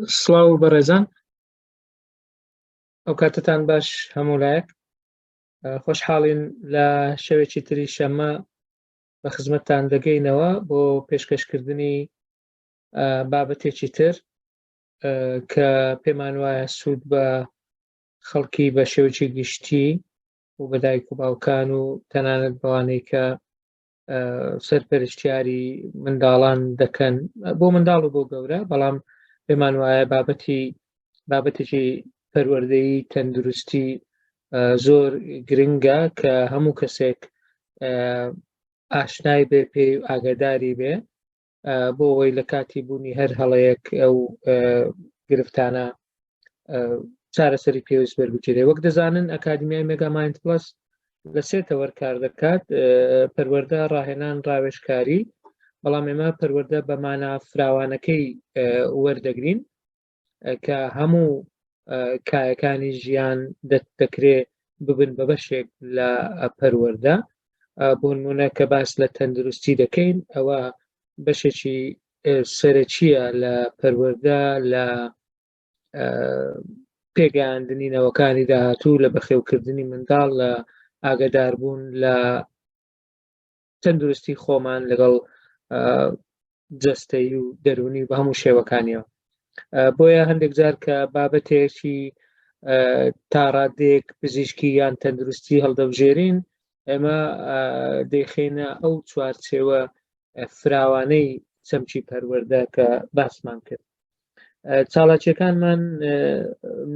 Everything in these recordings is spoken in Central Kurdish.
سڵاو بەڕێزان ئەو کاتتان باش هەموو لایەک خۆشحاڵین لە شەوێکی تری شەممە بە خزمەتتان دەگەینەوە بۆ پێشکەشکردنی بابەتێکی تر کە پێمان وایە سوود بە خەڵکی بە شێوەیەکی گشتی و بە دایک و باوکان و تەنانەت بەوانەی کە سەرپەرشتیاری منداڵان دەکەن بۆ منداڵ و بۆ گەورە، بەڵام پێمان وایە بابەتی بابەتێکی پەروەردەیی تەندروستی زۆر گرنگە کە هەموو کەسێک ئاشنای بێ پێی و ئاگاداری بێ بۆ ئەوەی لە کاتی بوونی هەر هەڵەیەک ئەو گرفتانە چارەسەری پێویست وەربگیرێ. وەک دەزانن ئەکادمیای مێگا مایند پڵەس لە سێ تەوەر کار دەکات، پەروەردە، ڕاهێنان، ڕاوێژکاری، بەڵام ئێمە پەروەردە بە مانا فراوانەکەی وەردەگرین کە هەموو کایەکانی ژیان دەکرێ ببن بە بەشێک لە پەروەردە. بۆ نمونە کە باس لە تەندروستی دەکەین ئەوە بەشێکی سەرەکیە لە پەروەردە، لە پێگەیاندنی نەوەکانی داهاتوو، لە بەخێوکردنی منداڵ، لە ئاگاداربوون لە تەندروستی خۆمان لەگەڵ جەستەیی و دەروونی بە هەموو شێوەکانیەوە. بۆیە هەندێک جار کە بابەتێکی تاڕادێک پزیشکی یان تەندروستی هەڵدەبژێرین، ئێمە دەیخێنە ئەو چوارچێوە فراوانەی چەمکی پەروەردە کە باسمان کرد. چاڵاکیەکانمان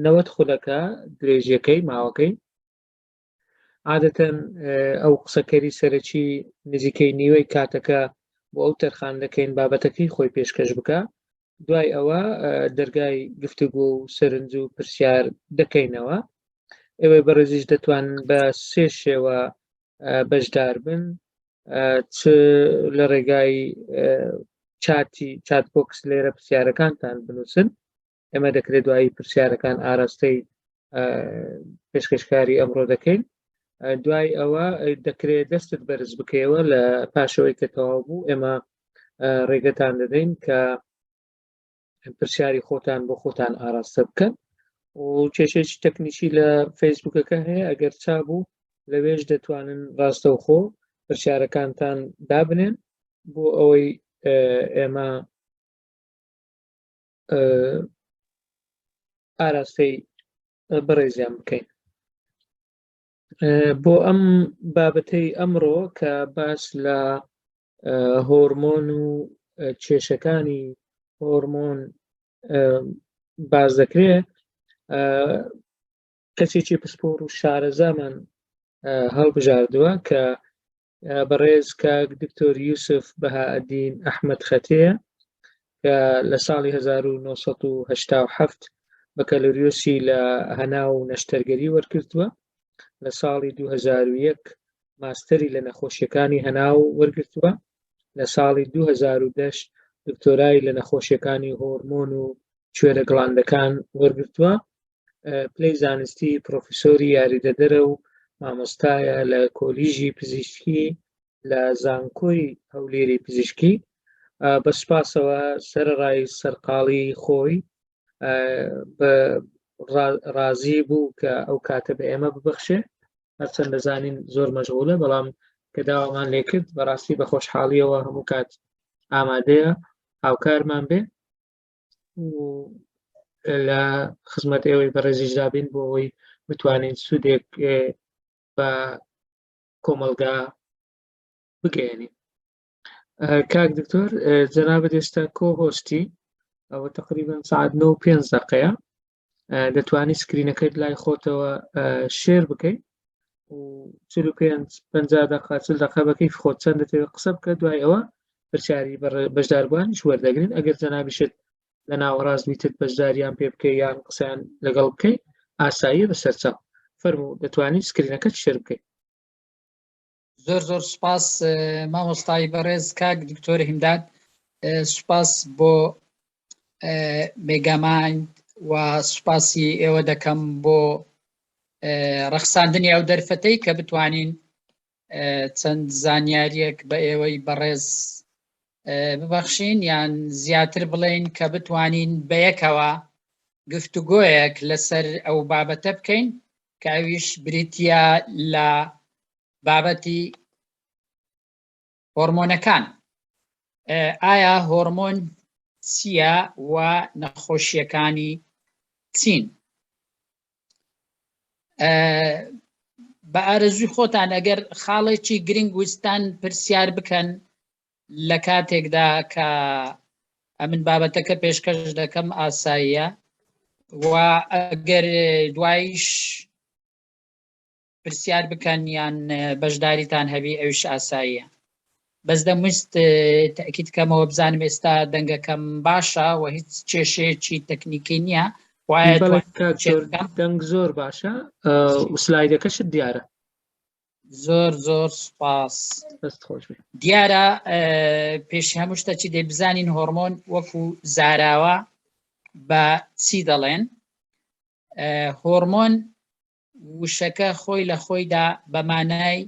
90 خولەکە درێژیەکەی ماوەکەی. عادەتەن ئەو قسەکەری سەرەکی نزیکەی نیوەی کاتەکە بۆ ئەو تەرخان دەکەین بابەتەکەی خۆی پێشکەش بکە، دوای ئەوە دەرگای گفتوگۆ و سەرنج و پرسیار دەکەینەوە. ئێوەی بەڕێزیش دەتوانن بە سێ شێوە بەشدار بن، چ لە ڕێگای چاتی چات بۆکس لێرە پرسیارەکانتان بنووسن، ئێمە دەکرێت دوایی پرسیارەکان ئاراستەی پێشکەشکاری ئەمڕۆ دەکەین. دوای ئەوە دەکرێت دەستت بەرز بکەیەوە لە پاشەوەی کە تەواو بوو ئێمە ڕێگەتان دەدەین کە پرسیاری خۆتان بۆ خۆتان ئاراستە بکەن. و کێشێکی تەکنیکی لە فەیسبوکەکە هەیە، ئەگەر چابوو لەوێش دەتوانن ڕاستەوخۆ پرسیارەکانتان دابنێن بۆ ئەوەی ئێمە ئاراستەی بەڕێزیان بکەین. بۆ ئەم بابەتەی ئەمڕۆ کە باس لە هۆرمۆن و کێشەکانی هۆرمۆن باز دەکرێت، کەسێکی پسپۆڕ و شارەزامان هەڵبژاردووە کە بەڕێز کاک دکتۆر یوسف بەهائەدین ئەحمەد خەتەیە کە لە ساڵی 1970 بەکەلۆریۆسی لە هەناو و نەشتەرگەری وەرگرتووە. لە ساڵی 2001 ماستەری لە نەخۆشیەکانی هەناو وەرگرتووە. لە ساڵی 2010 دکتۆرای لە نەخۆشیەکانی هۆرمۆن و کوێرە گڵاندەکان وەرگرتووە. پلەی زانستی پرۆفیسۆری یاریدەدەرە و مامۆستایە لە کۆلیژی پزیشکی لە زانکۆی هەولێری پزیشکی. بە سوپاسەوە سەرەڕای سەرقاڵی خۆی بە ڕازی بوو کە ئەو کاتە بە ئێمە ببەخشێ، هەرچەند دەزانین زۆر مەشغولە، بەڵام کە داوامان لێکرد بەڕاستی بە خۆشحاڵیەوە هەموو کات ئامادەیە هاوکارمان بێ و لە خزمەت ئێوەی بەڕێزیشدا بین بۆ ئەوەی بتوانین سوودێک بە کۆمەڵگا بگەیەنین. کاک دکتۆر جەنابت ئێستا کۆ هۆستی، ئەوە تقریبا سعات 9 پێنج دقەیە، دەتوانی سکرینەکەت لای خۆتەوە شێر بکەیت و 45 50 دقە 40 دقە بەکەی خۆت چەند دەتەوێت قسە بکە. دوای ئەوە پرسیاری بەشداربووانیش وەردەگرین. ئەگەر جەنابیشت لە ناوەڕاست ویتت بەشداریان پێ بکەی یان قسەیان لەگەڵ بکەی ئاساییە بە سەرچاو. فەرموو دەتوانی سکرینەکەت شێر بکەیت. زۆر زۆر سوپاس مامۆستای بەڕێز کاک دکتۆر هیمداد، سوپاس بۆ مێگامایند و سوپاسی ئێوە دەکەم بۆ ڕەخساندنی ئەو دەرفەتەی کە بتوانین چەند زانیاریەک بە ئێوەی بەڕێز. ببەخشین یان زیاتر بڵێین کە بتوانین بەیەکەوە گفتوگۆیەک لەسەر ئەو بابەتە بکەین کە ئەویش بریتە لە بابەتی هۆرمۆنەکان. ئایا هۆرمۆن چییە و نەخۆشیەکانی چین؟ بە ئارەزوی خۆتان ئەگەر خاڵێکی گرنگ ویستان پرسیار بکەن لە کاتێکدا کە ئەمن بابەتەکە پێشکەش دەکەم ئاساییە و ئەگەر دوایش پرسیار بکەن یان بەشداریتان هەبی ئەویش ئاساییە بەس دەمویست تەئکید کەمەوە بزانم ئێستا دەنگەکەم باشە و هیچ کێشەیەکی تەکنیکی نییە وایە بەڵێ کاک زۆر دەنگ زۆر باشە و سلایدەکەشت دیارە. زۆر زۆر سوپاس. دەست خۆش بێ. دیارە پێش هەموو شتەکی دەی بزانین هۆرمۆن وەکو زاراوە بە چی دەڵێن. هۆرمۆن وشەکە خۆی لە خۆیدا بە مانای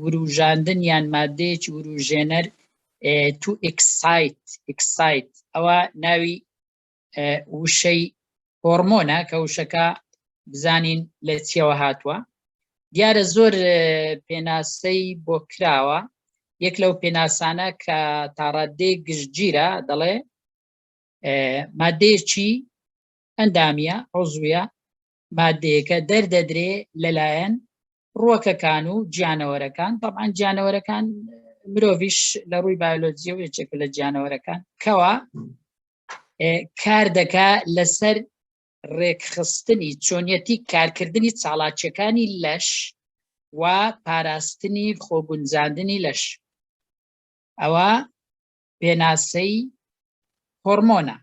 وروژاندن یان مادەیەکی وروژێنەر to excite excite ئەوە ناوی وشەی هۆرمۆنە کە وشەکە بزانین لە چیەوە هاتووە. دیارە زۆر پێناسەی بۆ کراوە، یەک لەو پێناسانە کە تاڕادەیەک گشتگیرە دەڵێ مادەیەکی ئەندامیە، عضویە، مادەیەکە دەردەدرێ لەلایەن ڕوەکەکان و گیانەوەرەکان، تەبعەن گیانەوەرەکان مرۆڤیش لە ڕووی بایۆلۆجیەوە یەکێکە لە گیانەوەرەکان کەوا کار دەکا لەسەر ڕێکخستنی چۆنیەتی کارکردنی چاڵاکیەکانی لەش و پاراستنی خۆگونجاندنی لەش. ئەوە پێناسەی هۆرمۆنە.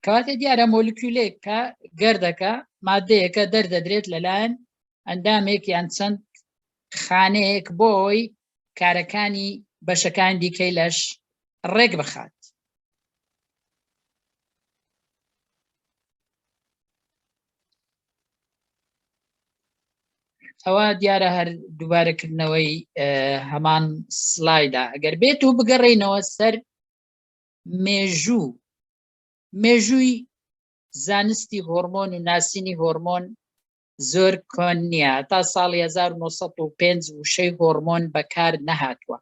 کەواتە دیارە مۆلیکولێک کە گەردەکە مادەیەکە دەردەدرێت لەلایەن ئەندامێک یان چەند خانەیەک بۆی کارەکانی بەشەکان دیکەی لەش ڕێک بخات. ئەوە دیارە هەر دووبارەکردنەوەی هەمان سلایدا. ئەگەر بێت و بگەڕێینەوە سەر مێژوو، مێژووی زانستی هۆرمۆن و ناسینی هۆرمۆن زۆر کۆن نییە. تا ساڵی 1905 وشەی هۆرمۆن بەکار نەهاتووە.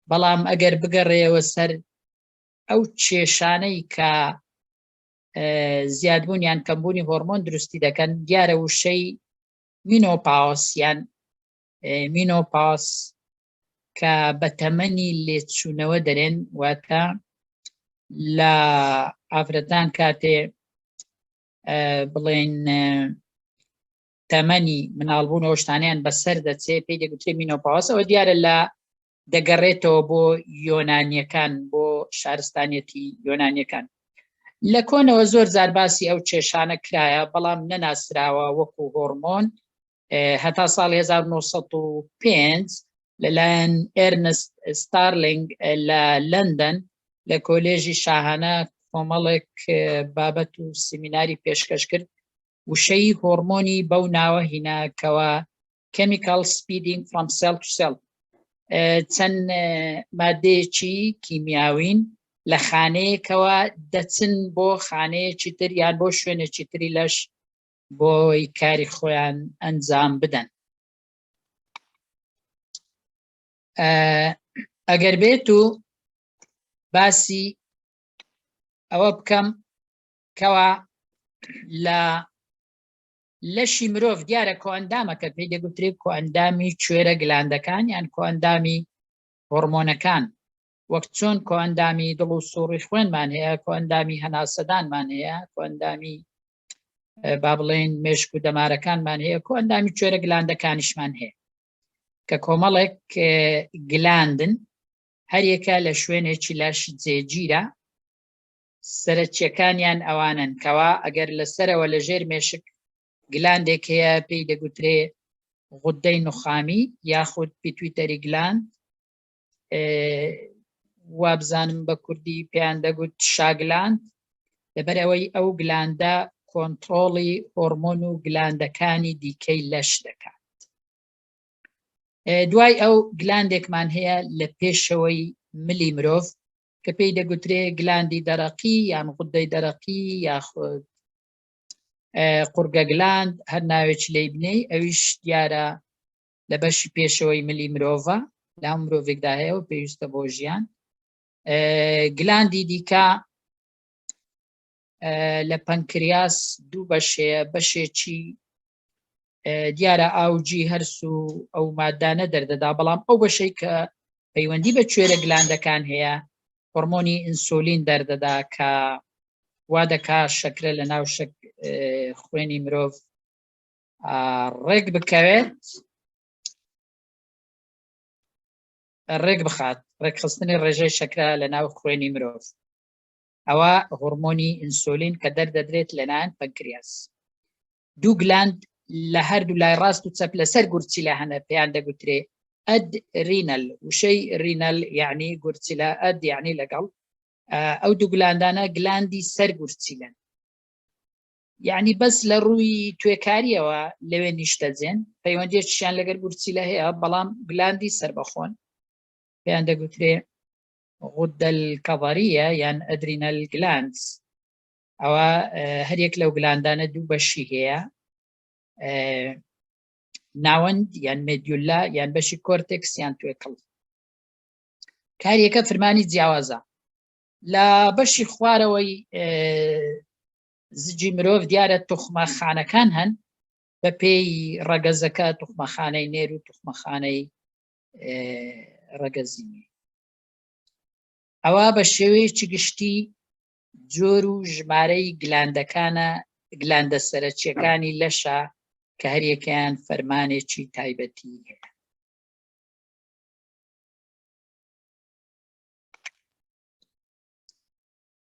بەڵام ئەگەر بگەڕێەوە سەر ئەو کێشانەی کە زیادبوون یان کەمبوونی هۆرمۆن دروستی دەکەن، دیارە وشەی مینۆپاوس یان مینۆپاس کە بە تەمەنی لێچوونەوە دەرێن، واتە لە ئافرەتان کاتێ بڵێن تەمەنی مناڵبوون شتانیان بەسەر دەچێ پێی دەگوترێ مینۆپاوس. ئەوە دیارە لە دەگەڕێتەوە بۆ یۆنانیەکان، بۆ شارستانیەتی یۆنانیەکان. لە کۆنەوە زۆر جار باسی ئەو کێشانە کرایە، بەڵام نەناسراوە وەکو هۆرمۆن هەتا ساڵی 1905 لەلایەن ئێرنست ستارلینگ لە لەندەن لە کۆلێژی شاهانە کۆمەڵێک بابەت و سیمیناری پێشکەش کرد. وشەی هۆرمۆنی بەو ناوە هیناکەوە chemical speeding from cell to cell، چەند مادەیەکی کیمیاوین لە خانەیەکەوە دەچن بۆ خانەیەکی تر یان بۆ شوێنێکی تری لەش بۆی کاری خۆیان ئەنجام بدەن. ئەگەر بێت و باسی ئەوە بکەم کەوا لە لەشی مرۆڤ دیارە کۆئەندامەکە پێی دەگوترێت کۆئەندامی کوێرە گلاندەکان یان کۆئەندامی هۆرمۆنەکان، وەک چۆن کۆئەندامی دڵ و سوڕی خوێنمان هەیە، کۆئەندامی هەناسەدانمان هەیە، کۆئەندامی با بڵێن مێشک و دەمارەکانمان هەیە، کۆئەندامی کوێرە گلاندەکانیشمان هەیە کە کۆمەڵێک گلاندن هەریەکە لە شوێنێکی لەش جێگیرە. سەرەکیەکانیان ئەوانن کەوا ئەگەر لەسەرەوە لە ژێر مێشک گلاندێک هەیە پێی دەگوترێ غودەی نوخامی یاخود pituitary gland، وابزانم بە کوردی پێیان دەگوت شاگلاند، لەبەر ئەوەی ئەو گلاندە کۆنتڕۆڵی هۆرمۆن و گلاندەکانی دیکەی لەش دەکات. دوای ئەو gland ێکمان هەیە لە پێشەوەی ملی مرۆڤ کە پێی دەگوترێ gland ی دەرەقی یان غودەی دەرەقی یاخود قورگە gland هەر ناوێکی لی بنەی ئەویش دیارە لە بەشی پێشەوەی ملی مرۆڤە لا مرۆڤێکدا هەیە و پێویستە بۆ ژیان. gland ی دیکە لە پەنکریاس دوو بەش هەیە، بەشێکی دیارە ئاوجی هەرس و ئەو مادانە دەردەدا، بەڵام ئەو بەشەی کە پەیوەندی بە کوێرە gland ەکان هەیە هۆرمۆنی ئینسولین دەردەدا کە وا دەکا شەکرە لە ناو شەک خوێنی مرۆڤ ڕێک بکەوێت، ڕێک بخات، ڕێکخستنی ڕێژەی شەکرە لە ناو خوێنی مرۆڤ. ئەوە هۆرمۆنی ئینسولین کە دەردەدرێت لەلایەن پەنکریاس. دوو gland لە هەردوو لای ڕاست و چەپ لەسەر گورچیلە هەنە، پێیان دەگوترێ adrenal. وشەی renal یعنی گورچیلە، ad یعنی لەگەڵ. ئەو دوو gland انە gland ی سەر گورچیلەن، یعنی بەس لە ڕووی توێکاریەوە لەوێ نیشتەجێن، پەیوەندیەکیشیان لەگەر گورچیلە هەیە، بەڵام gland ی سەربەخۆن، پێیان دەگوترێ غدە الكظرية یان adrenal glands. ئەوە هەریەک لەو gland انە دوو بەشی هەیە، ناوەند یان medulla یان بەشی cortex یان توێکڵ. کاریەکە فرمانی جیاوازە. لە بەشی خوارەوەی زجی مرۆڤ دیارە توخمەخانەکان هەن بە پێی ڕەگەزەکە، توخمەخانەی نێر و توخمەخانەی ڕەگەزی. ئەوە بە شێوەیەکی گشتی جۆر و ژمارەی gland ەکانە، gland ە سەرەکیەکانی لەشە کە هەریەکەیان فەرمانێکی تایبەتی هەیە.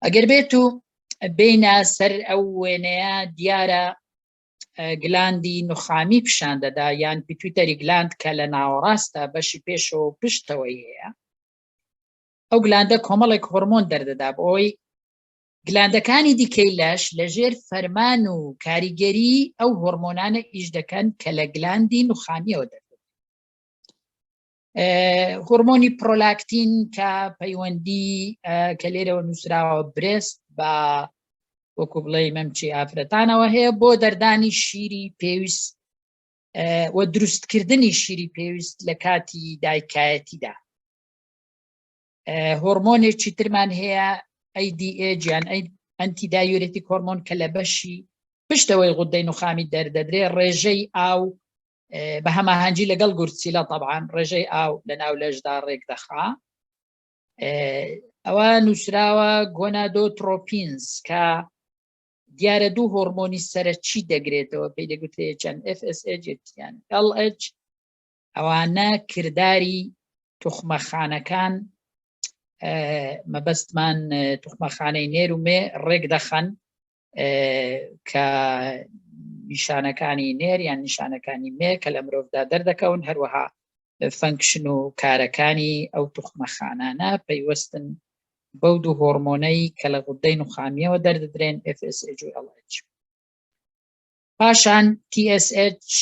ئەگەر بێت و بینە سەر ئەو وێنەیە دیارە gland ی نوخامی پیشان دەدا یان pituitary gland کە لە ناوەڕاستە بەشی پێشەوە و پشتەوەی هەیە. ئەو gland ە کۆمەڵێک هۆرمۆن دەردەدا بۆ ئەوەی gland ەکانی دیکەی لەش لەژێر فەرمان و کاریگەری ئەو هۆرمۆنانە ئیش دەکەن کە لە gland ی نوخامیەوە دەردەدەن. هۆرمۆنی پرۆلاکتین کە پەیوەندی کە لێرەوە نووسراوە breast بە وەکو بڵێ مەمچی ئافرەتانەوە هەیە بۆ دەردانی شیری پێویست و دروستکردنی شیری پێویست لە کاتی دایکایەتیدا. هۆرمۆنێکی ترمان هەیە ADH یان antidiuretic hormone کە لە بەشی پشتەوەی غودەی نوخامی دەردەدرێ، ڕێژەی ئاو بە هەماهەنگی لەگەڵ گورچیلە تەبعاان ڕێژەی ئاو لە ناو لەشدا ڕێک دەخا. ئەوە نووسراوە gonadotropins کە دیارە دوو هۆرمۆنی سەرەکی دەگرێتەوە، پێی دەگوترێت چەند FSH یان LH. ئەوانە کرداری توخمەخانەکان، مەبەستمان توخمەخانەی نێر و مێ ڕێک دەخەن کە نیشانەکانی نێر یان نیشانەکانی مێ کە لە مرۆڤدا دەردەکەون، هەروەها function و کارەکانی ئەو توخمەخانانە پەیوەستن بەو دوو هۆرمۆنەی کە لە غودەی نوخامیەوە دەردەدرێن FSH و LH. پاشان TSH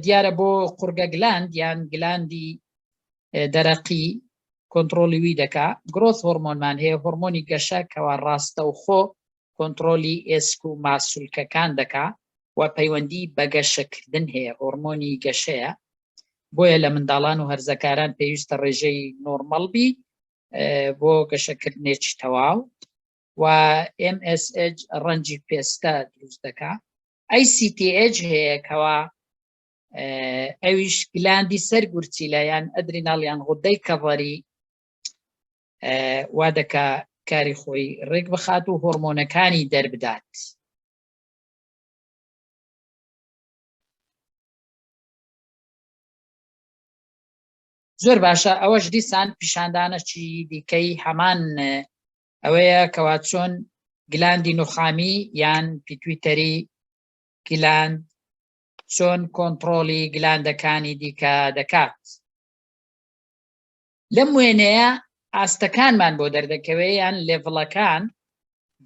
دیارە بۆ قورگە gland یان gland ی دەرەقی کۆنتڕۆڵی وی دەکا. growth hormone مان هەیە، هۆرمۆنی گەشە کەوا ڕاستەوخۆ کۆنتڕۆلی ئێسک و ماسولکەکان دەکا و پەیوەندی بە گەشەکردن هەیە، هۆرمۆنی گەشەیە. بۆیە لە منداڵان و هەرزەکاران پێویستە ڕێژەی نۆرمەڵ بی بۆ گەشەکردنێکی تەواو. و MSH ڕەنجی پێستە دروست دەکا. ACTH هەیە کەوا ئەویش gland ی سەر گورچیلە یان adrenal یان غودەی کەڕەری وا دەکا کاری خۆی ڕێک بخات و هۆرمۆنەکانی دەربدات. زۆر باشە، ئەوەش دیسان پیشاندانەکی دیکەی هەمان ئەوەیە کەوا چۆن gland ی نوخامی یان pituitary gland چۆن کۆنتڕۆڵی gland ەکانی دیکە دەکات. لەم وێنەیە ئاستەکانمان بۆ دەردەکەوێ یان level ەکان.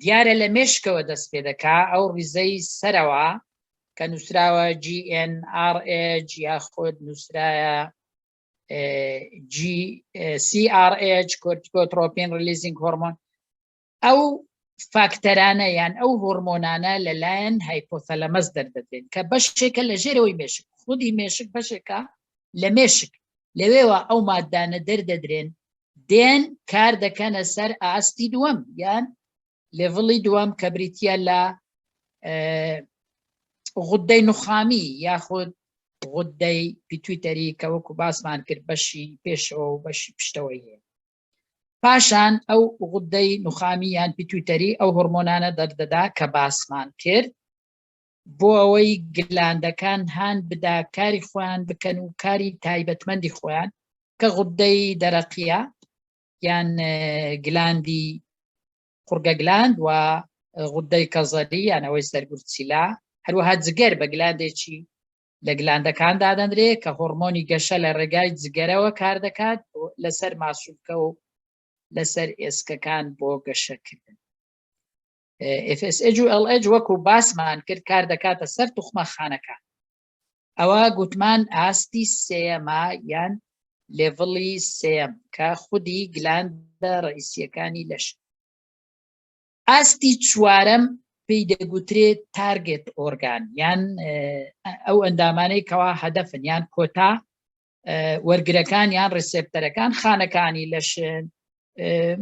دیارە لە مێشکەوە دەست پێ دەکا، ئەو ڕیزەی سەرەوە. کە نووسراوە GnRH یاخود نووسرایە GCRH corticotropin releasing hormone ئەو فاکتەرانە یان ئەو هۆرمۆنانە لەلایەن hypothalamus دەردەدرێن کە بەشێکە لە ژێرەوەی مێشک خودی مێشک بەشێکە لە مێشک لەوێوە ئەو مادانە دەردەدرێن دێن کار دەکەنە سەر ئاستی دووەم یان level ی دووەم کە بریتە لە غودەی نوخامی یاخود غودەی pituitary کە وەکو باسمان کرد بەشی پێشەوە و بەشی پشتەوەی هەیە پاشان ئەو غودەی نوخامی یان pituitary ئەو هۆرمۆنانە دەردەدا کە باسمان کرد بۆ ئەوەی gland ەکان هان بدا کاری خۆیان بکەن و کاری تایبەتمەندی خۆیان کە غودەی دەرەقیە یان gland ی قوڕگە gland و غودەی کەزەری یان ئەوەی سەرگورچیلە هەروەها جگەر بە gland ێکی لە gland ەکان دادەنرێ کە هۆرمۆنی گەشە لە ڕێگای جگەرەوە کار دەکات لەسەر ماسولکە و لەسەر ئێسکەکان بۆ گەشەکردن. FSH و LH وەکو باسمان کرد کار دەکاتە سەر توخمە خانەکان. ئەوە گوتمان ئاستی سێیەمە یان level ی سێیەم کە خودی gland ە ڕئیسیەکانی لەش. ئاستی چوارەم پێی دەگوترێت target organ یان ئەو ئەندامانەی کەوا هەدەفن یان کۆتا وەرگرەکان یان receptor ەکان خانەکانی لەشن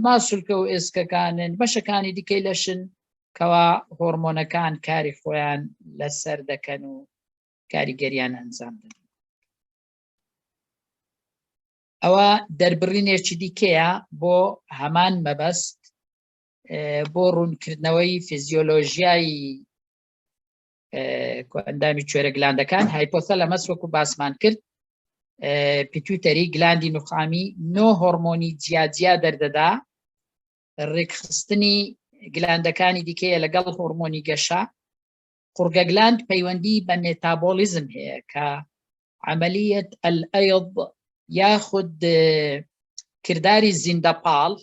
ماسولکە و ئێسکەکانن بەشەکانی دیکەی لەشن کەوا هۆرمۆنەکان کاری خۆیان لەسەر دەکەن و کاریگەریان ئەنجام دەدەن. ئەوە دەربڕینێکی دیکەیە بۆ هەمان مەبەست بۆ ڕوونکردنەوەی فیزیۆلۆژیای ئەندامی کوێرە gland ەکان hypothalamus وەکو باسمان کرد pituitary gland ی نوخامی نۆ هۆرمۆنی جیاجیا دەردەدا ڕێکخستنی gland ەکانی دیکەیە لەگەڵ هۆرمۆنی گەشە قوڕگە gland پەیوەندی بە metabolism هەیە کە عملیت الأيض یاخود کرداری زیندەپاڵ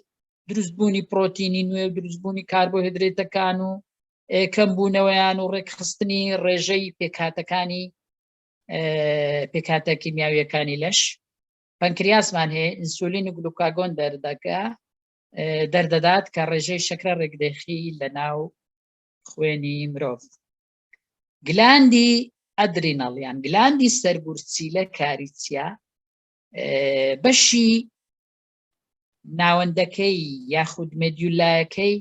دروستبوونی پرۆتینی نوێ و دروستبوونی کاربۆهیدرێتەکان و کەمبوونەوەیان و ڕێکخستنی ڕێژەی پێکهاتەکانی پێکهاتە کیمیاویەکانی لەش پەنکریاسمان هەیە ئینسولین و گلوکاگۆن دەردەکە دەردەدات کە ڕێژەی شەکرە ڕێکدەخی لە ناو خوێنی مرۆڤ gland ی adrenal یان gland ی سەرگورچیلە کاری چیە بەشی ناوەندەکەی یاخود medulla یەکەی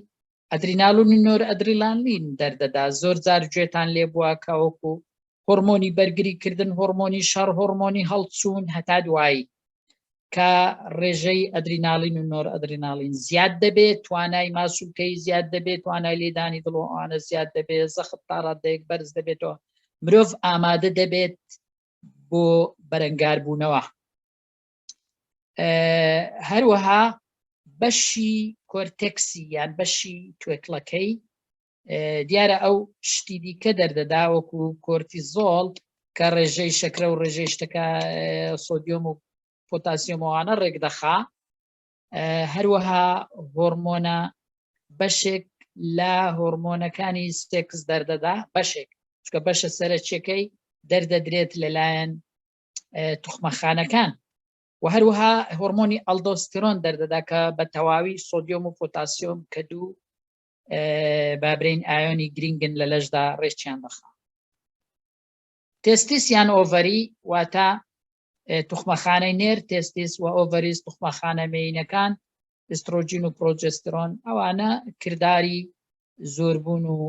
ئەدرینال و نۆر ئەدریلانلین دەردەدا زۆر جار گوێتان لێ بووە کە وەکو هۆرمۆنی بەرگری کردن هۆرمۆنی شەڕ هۆرمۆنی هەڵچوون هەتا دوایی کە ڕێژەی ئەدریناڵین و نۆر ئەدریناڵین زیاد دەبێت توانای ماسولکەی زیاد دەبێت توانای لێدانی دڵ و ئەوانە زیاد دەبێت زەخت تا ڕادەیەک بەرز دەبێتەوە مرۆڤ ئامادە دەبێت بۆ بەرەنگاربوونەوە هەروەها بەشی cortex ی یان بەشی توێکڵەکەی دیارە ئەو شتی دیکە دەردەدا وەکو کۆرتیزۆڵ کە ڕێژەی شەکرە و ڕێژەی شتەکە سۆدیۆم و پۆتاسیۆمەوانە ڕێکدەخا هەروەها هۆرمۆنە بەشێک لە هۆرمۆنەکانی سێکس دەردەدا بەشێک چکە بەشە سەرەکیەکەی دەردەدرێت لەلایەن توخمەخانەکان و هەروەها هۆرمۆنی ئەلدۆسترۆن دەردەدا کە بە تەواوی سۆدیۆم و پۆتاسیۆم کە دوو بابرین ئایۆنی گرینگن لە لەشدا ڕێکیان دەخا testis یان ovary واتە توخمەخانەی نێر testis و ovaries توخمەخانە مێینەکان ئیسترۆجین و پرۆجسترۆن ئەوانە کرداری زۆربوون و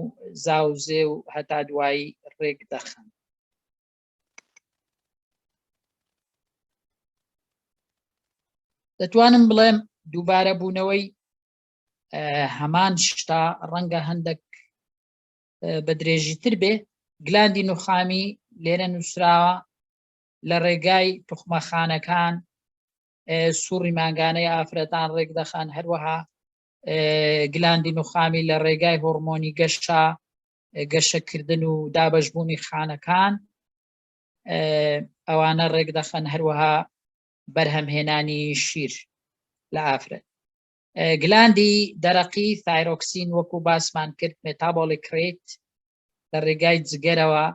زاوزێ و هەتا دوایی ڕێک دەخەن. دەتوانم بڵێم دووبارە بوونەوەی هەمان شتا ڕەنگە هەندێک بە درێژیتر بێ gland ی نوخامی لێرە نووسراوە لە ڕێگای توخمەخانەکان سوڕی مانگانەی ئافرەتان ڕێک دەخەن هەروەها gland ی نوخامی لە ڕێگای هۆرمۆنی گەشە گەشەکردن و دابەشبوونی خانەکان ئەوانە ڕێک دەخەن هەروەها بەرهەمهێنانی شیر لە ئافرەت gland ی دەرەقی thyroxine وەکو باسمان کرد metabolic rate لە ڕێگای جگەرەوە.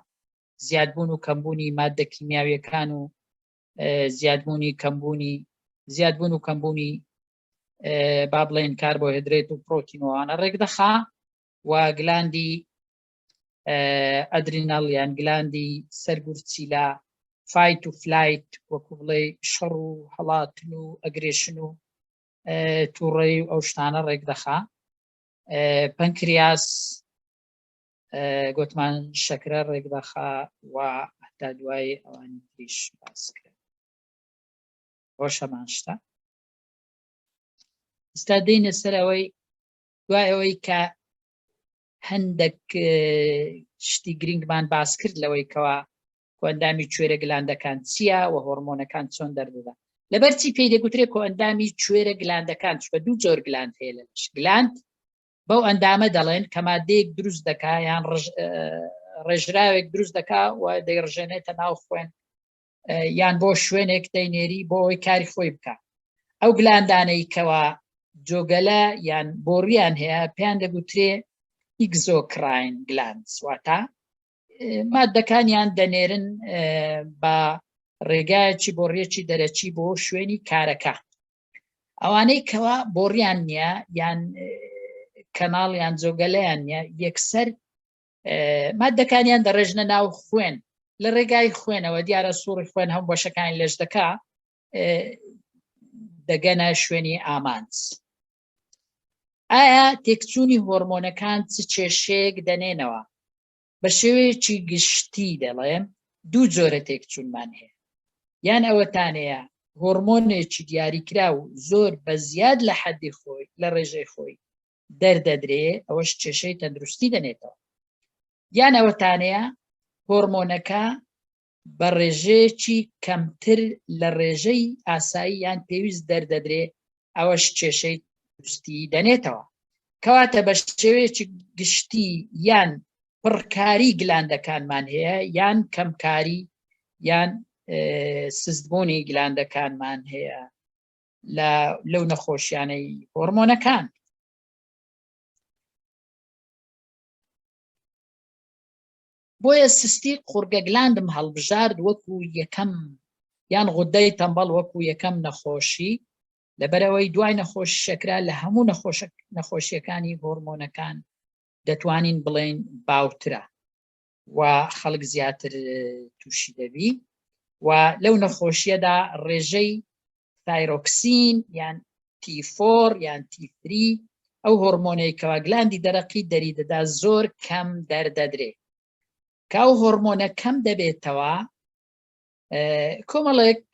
زیادبوون و کەمبوونی مادە کیمیاویەکان و زیادبوونی کەمبوونی زیادبوون و کەمبوونی با بڵێن کاربۆهێدرێت و پرۆتینوانە ڕێکدەخا و gland ی adrenal یان gland ی سەرگورچیلە fight و flight وەکو بڵێ شەڕ و هەڵاتن و aggression و تووڕەی و ئەو شتانە ڕێکدەخا. پەنکریاس گوتمان شەکرە ڕێکدەخا و هەتا دوای ئەوانی تریش باس کرد. ڕۆشەمان شتە. ئستا دێینە سەر ئەوەی دوای ئەوەی کە هەندێک شتی گرنگمان باس کرد لەوەی کەوا کۆئەندامی کوێرە gland ەکان چییە و هۆرمۆنەکان چۆن دەردەدا. لەبەر چی پێی دەگوترێ کۆئەندامی کوێرە gland ەکان؟ چونکە دوو جۆر gland هەیە لە لەش. gland بەو ئەندامە دەڵێن کە مادەیەک دروست دەکا یان ڕێژراوێک دروست دەکا و دەیڕژێنێتە ناو خوێن یان بۆ شوێنێک دەینێری بۆ ئەوەی کاری خۆی بکە. ئەو gland انەی کەوا جۆگەلە یان بۆڕیان هەیە پێیان دەگوترێ exocrine glands، واتە مادەکانیان دەنێرن بە ڕێگایەکی بۆڕیەکی دەرەکی بۆ شوێنی کارەکە. ئەوانەی کەوا بۆڕیان نییە یان کەناڵ یان جۆگەلەیان نییە یەکسەر مادەکانیان دەڕێژنە ناو خوێن لە ڕێگای خوێنەوە، دیارە سوڕی خوێن هەم بەشەکانی لەش دەکا دەگەنە شوێنی ئامانج. ئایا تێکچوونی هۆرمۆنەکان چ کێشەیەک دەنێنەوە؟ بە شێوەیەکی گشتی دەڵێم دوو جۆرە تێکچوونمان هەیە، یان ئەوەتانەیە هۆرمۆنێکی دیاریکراو زۆر بە زیاد لە حەدی خۆی لە ڕێژەی خۆی دەردەدرێ، ئەوەش کێشەی تەندروستی دەنێتەوە، یان ئەوەتانەیە هۆرمۆنەکە بە ڕێژەیەکی کەمتر لە ڕێژەی ئاسایی یان پێویست دەردەدرێ، ئەوەش کێشەی تەندروستی دەنێتەوە. کەواتە بە شێوەیەکی گشتی یان پڕکاری gland ەکانمان هەیە یان کەمکاری یان سستبوونی gland ەکانمان هەیە لە لەو نەخۆشیانەی هۆرمۆنەکان. بۆیە سستی قوڕگە gland م هەڵبژارد وەکو یەکەم یان غودەی تەمبەڵ وەکو یەکەم نەخۆشی، لەبەرئەوەی دوای نەخۆشی شەکرە لە هەموو نەخۆشیەکانی هۆرمۆنەکان دەتوانین بڵێین باوترە و خەڵک زیاتر تووشی دەبی و لەو نەخۆشیەدا ڕێژەی thyroxine یان T4 یان T3 ئەو هۆرمۆنەی کەوا gland ی دەرەقی دەری دەدا زۆر کەم دەردەدرێ. کە ئەو هۆرمۆنە کەم دەبێتەوە کۆمەڵێک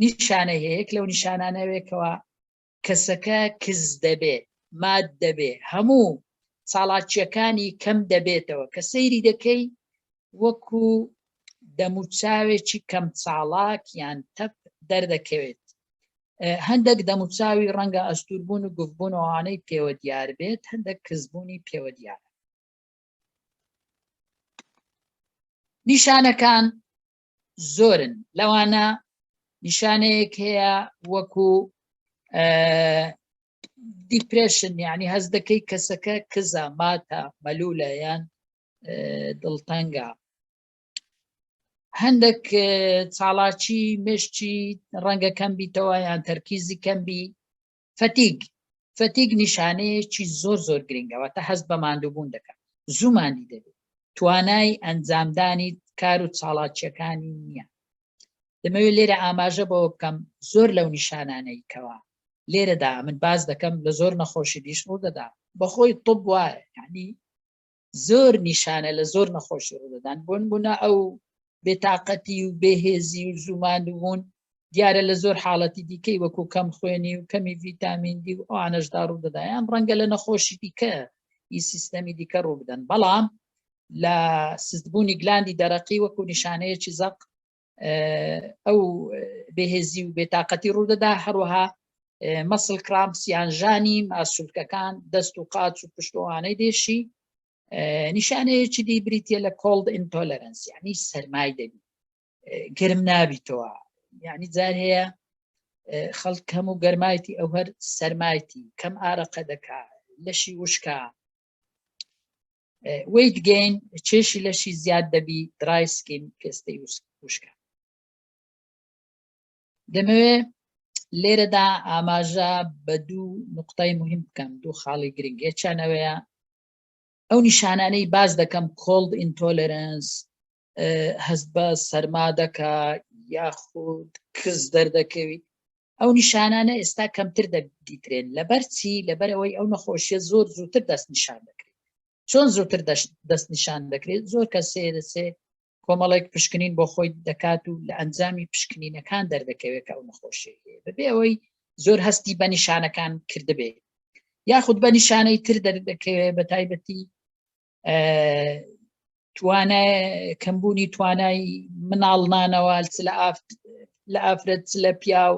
نیشانە هەیە، لەو نیشانانەوێکەوە کەسەکە کز دەبێ، مات دەبێ، هەموو چاڵاکیەکانی کەم دەبێتەوە، کە سەیری دەکەی وەکو دەموچاوێکی کەم چاڵاک یان تەپ دەردەکەوێت. هەندێک دەموچاوی ڕەنگە ئەستوربوون و گفبوون ئەوانەی پێوە دیار بێت، هەندێک کزبوونی پێوە دیارە. نیشانەکان زۆرن، لەوانە نیشانەیەک هەیە وەکو depression، یعنی هەست دەکەی کەسەکە کزە، ماتە، مەلولە یان دڵتەنگە. هەندێک چاڵاکی مشکی ڕەنگە کەم بیتەوە یان تەرکیزی کەم بی. fatigue، fatigue نیشانەیەکی زۆر زۆر گرنگە، واتە هەست بە ماندووبوون دەکات، زوو ماندی دەبێت، توانای ئەنجامدانی کار و چاڵاکیەکانی نییە. دەمەوێت لێرە ئاماژە بەوە بکەم زۆر لەو نیشانانەی کەوا لێرەدا من باس دەکەم لە زۆر نەخۆشی دیش ڕوودەدا، بەخۆی طب وایە، یعنی زۆر نیشانە لە زۆر نەخۆشی ڕوودەدان. بۆ نمونە ئەو بێتاقەتی و بێهێزی و زووماندووبوون دیارە لە زۆر حاڵەتی دیکەی وەکو کەم خوێنی و کەمی ڤیتامین دی و ئەوانەشدا ڕوودەدا، یان ڕەنگە لە نەخۆشی دیکە ئی سیستەمی دیکە ڕوو بدەن، بەڵام لە سستبوونی gland ی دەرەقی وەکو نیشانەیەکی زەق ئەو بێهێزی و بێتاقەتی ڕوودەدا. هەروەها muscle cramps یان ژانی ماسولکەکان دەست و قاچ و پشتوانەی دێشی. نیشانەیەکی دی بریتە لە cold intolerance، یعنی سەرمای دەبی، گەرم نابیتەوە، یعنی جار هەیە خەڵک هەموو گەرمایەتی ئەو هەر سەرمایەتی، کەم ئارەقە دەکا، لەشی وشکە. weight gain کێشی لەشی زیاد دەبی dry skin پێستەی وشکە. دەمەوێ لێرەدا ئاماژە بە دوو نقطای مهم بکەم، دوو خاڵی گرنگ. یەکیان ئەوەیە ئەو نیشانانەی باس دەکەم cold intolerance، هەست بە سەرما دەکا یاخود کز دەردەکەوی، ئەو نیشانانە ئێستا کەمتر دەدیترێن. لەبەر چی؟ لەبەر ئەوەی ئەو نەخۆشیە زۆر زووتر دەستنیشان دەکرێت. چۆن زووتر دەستنیشان دەکرێت؟ زۆر کەسێ دەچێ کۆمەڵێک پشکنین بۆ خۆی دەکات و لە ئەنجامی پشکنینەکان دەردەکەوێت کە ئەو نەخۆشی هەیە، بەبێ ئەوەی زۆر هەستی بە نیشانەکان کردبێ یاخود بە نیشانەی تر دەردەکەوێت، بە تایبەتی توانای کەمبوونی توانای مناڵنانەوە چ لە ئافرەت چ لە پیاو،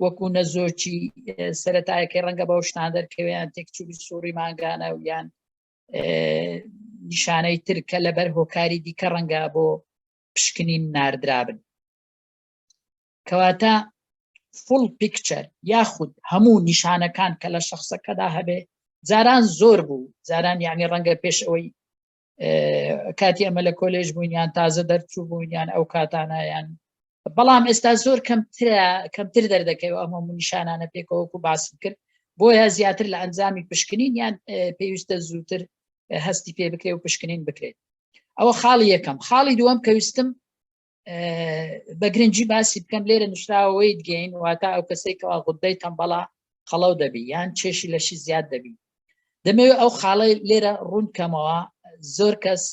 وەکو نەزۆکی سەتایەکەی ڕەنگە بەو شتان دەرکەویان تێکچووی سوڕی مانگانە و یان نیشانەی تر کە لەبەر هۆکاری دیکە ڕەنگە بۆ پشکنین ناردرابن. کەواتە full picture یاخود هەموو نیشانەکان کە لە شخصەکەدا هەبێ، جاران زۆر بوو، جاران یعنی ڕەنگە پێش ئەوەی کاتی ئەمە لە کۆلێژ بووین یان تازە دەرچوو بووین یان ئەو کاتانە یان، بەڵام ئێستا زۆر کەمتر دەردەکەوێت ئەم هەموو نیشانانە پێکەوەکو باسم کرد. بۆیە زیاتر لە ئەنجامی پشکنین یان پێویستە زووتر هەستی پێ بکرێ و پشکنین بکرێت. ئەوە خاڵی یەکەم. خاڵی دووەم کە ویستم بە گرنگی باسی بکەم، لێرە نووسراوە weight gain، واتە ئەو کەسەی کەوا غودەی تەمبەڵا قەڵەو دەبی یان کێشی لەشی زیاد دەبی. دەمەوێت ئەو خاڵەی لێرە ڕوون کەمەوە. زۆر کەس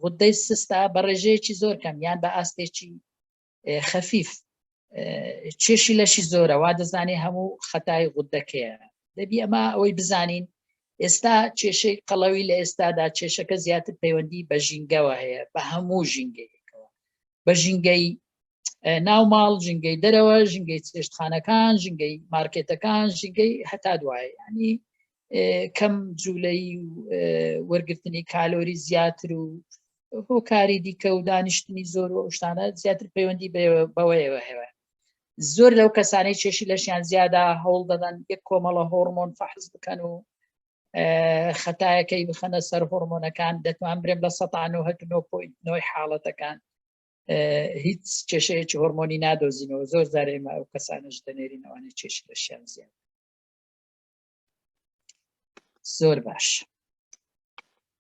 غودەی سستە بە ڕێژەیەکی زۆر کەم یان بە ئاستێکی خەفیف کێشی لەشی زۆرە، وا دەزانێ هەموو خەتای غودەکەیە. دەبی ئەمە ئەوەی بزانین ئێستا کێشەی قەڵەوی لە ئێستادا کێشەکە زیاتر پەیوەندی بە ژینگەوە هەیە، بە هەموو ژینگەیەکەوە، بە ژینگەی ناو ماڵ، ژینگەی دەرەوە، ژینگەی چێشتخانەکان، ژینگەی مارکێتەکان، ژینگەی هەتا دوایە، ینی کەم جوولەی و وەرگرتنی کالۆری زیاتر و هۆکاری دیکە و دانیشتنی زۆر و شتانە زیاتر پەیوەندی بەوەیەوە هەیە. زۆر لەو کەسانەی کێشی لەشیان زیادە هەوڵ دەدەن یەک کۆمەڵە هۆرمۆن فەحس بکەن و خەتایەکەی بخەنە سەر هۆرمۆنەکان. دەتوان برێم لە 99.9 حاڵەتەکان هیچ کێشەیەکی هۆرمۆنی نادۆزینەوە. زۆر جار ئێمە ئەو کەسانەش دەنێرین ئەوانەی کێشی لەشیان زیاد. زۆر باش.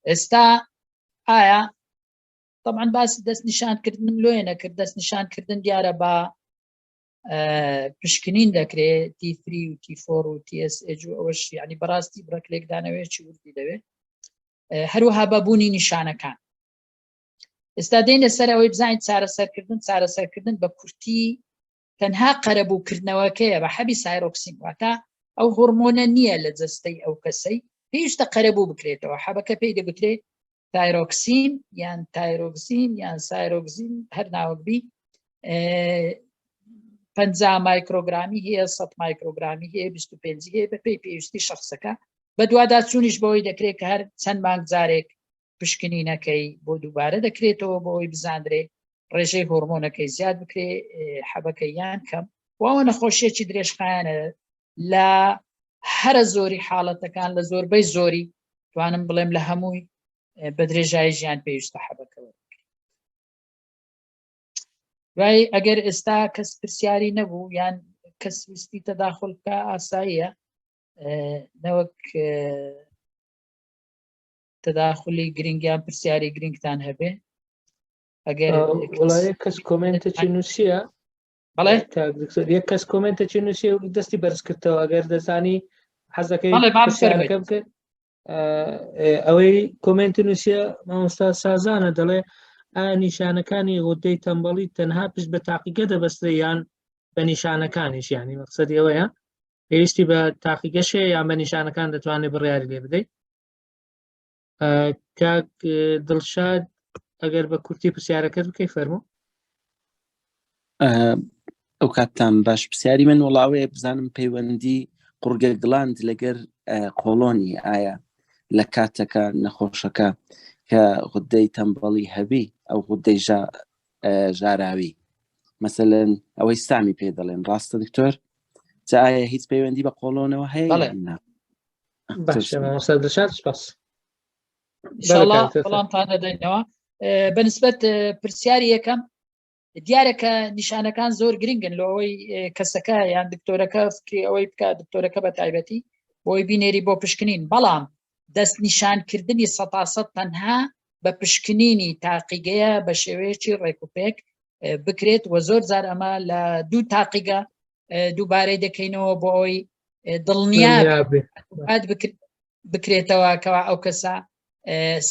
ئێستا ئایا طبعا باسی دەستنیشانکردنم لۆیە نەکرد، دەستنیشانکردن دیارە بە پشکنین دەکرێت، T three و T four و TSH و ئەوەش، یعنی بەڕاستی بڕێک لێکدانەوەیەکی وردی دەوێت، هەروەها بە بوونی نیشانەکان. ئێستا دێنە سەر ئەوەی بزانین چارەسەرکردن. چارەسەرکردن بە کورتی تەنها قەرەبووکردنەوەکەیە بە حەبی thyroxine، واتە ئەو هۆرمۆنە نییە لە جەستەی ئەو کەسەی پێویستە قەرەبوو بکرێتەوە. حەبەکە پێی دەگوترێت thyroxine یان تایرۆکسین یان سایرۆکسین، هەر ناوەک بی، 50 مایکرۆگرامی هەیە، 100 مایکرۆگرامی هەیە، 25 هەیە، بە پێی پێویستی شخصەکە. بەدوادا چوونیش بەوەی دەکرێت کە هەر چەند مانگ جارێک پشکنینەکەی بۆ دووبارە دەکرێتەوە بۆ ئەوەی بزاندرێ ڕێژەی هۆرمۆنەکەی زیاد بکرێ حەبەکە یان کەم. واوە نەخۆشیەکی درێژخایەنە، لە هەرە زۆری حاڵەتەکان، لە زۆربەی زۆری توانم بڵێم لە هەمووی، بە درێژایی ژیان پێویستە حەبەکە وەربگرێت. دوای ئەگەر ئێستا کەس پرسیاری نەبوو یان کەس ویستی تەداخل بکە ئاساییە، نەوەک تەداخلی گرنگ یان پرسیاری گرنگتان هەبێ. ئەگەر وڵا یەک کەس کۆمنتێکی نووسیە. بەڵێ کاک دکتۆر، یەک کەس کۆمنتێکی نووسیە و دەستی بەرز کردەوە، ئەگەر دەزانی حەزەکەی بەڵێ، با پرسیارەکە بفەرموویت. بکەن. ئەوەی کۆمنت نووسیە مامۆستا سازانە، دەڵێ ئایا نیشانەکانی غودەی تەمبەڵی تەنها پشت بە تاقیگە دەبەسترێ یان بە نیشانەکانیش؟ یعنی مەقسەدی ئەوەیە پێویستی بە تاقیگەشێ یان بە نیشانەکان دەتوانێت بڕیاری لێ بدەیت؟ کاک دڵشاد ئەگەر بە کورتی پرسیارەکەت بکەی فەرموو. ئەو کاتتان باش. پرسیاری من وڵاوەیە بزانم پەیوەندی قوڕگە gland لەگەر قۆڵۆنی، ئایا لە کاتەکە نەخۆشەکە کە غودەی تەمبەڵی هەبی ئەو غودەی ژاراوی مەسەلەن ئەوەی سامی پێ دەڵێن، ڕاستە دکتۆر؟ جا ئایا هیچ پەیوەندی بە قۆڵۆنەوە هەیە بەڵێ. نا؟ باشە مامۆستا دڵشاد، سپاس. ئینشاءاللە وەڵامتان دەدەینەوە بەنسبەت پرسیاری یەکەم دیارە کە نیشانەکان زۆر گرنگن لە ئەوەی کەسەکە یان دکتۆرەکە فکری ئەوەی بکە دکتۆرەکە بە تایبەتی بۆی بینێری بۆ پشکنین بەڵام دەستنیشانکردنی سەتاسەد تەنها بە پشکنینی تاقیگەیە بە شێوەیەکی ڕێکوپێک بکرێت و زۆر جار ئەمە لە دوو تاقیگە دووبارەی دەکەینەوە بۆ ئەوەی دڵنیا بکرێتەوە کەوا ئەو کەسە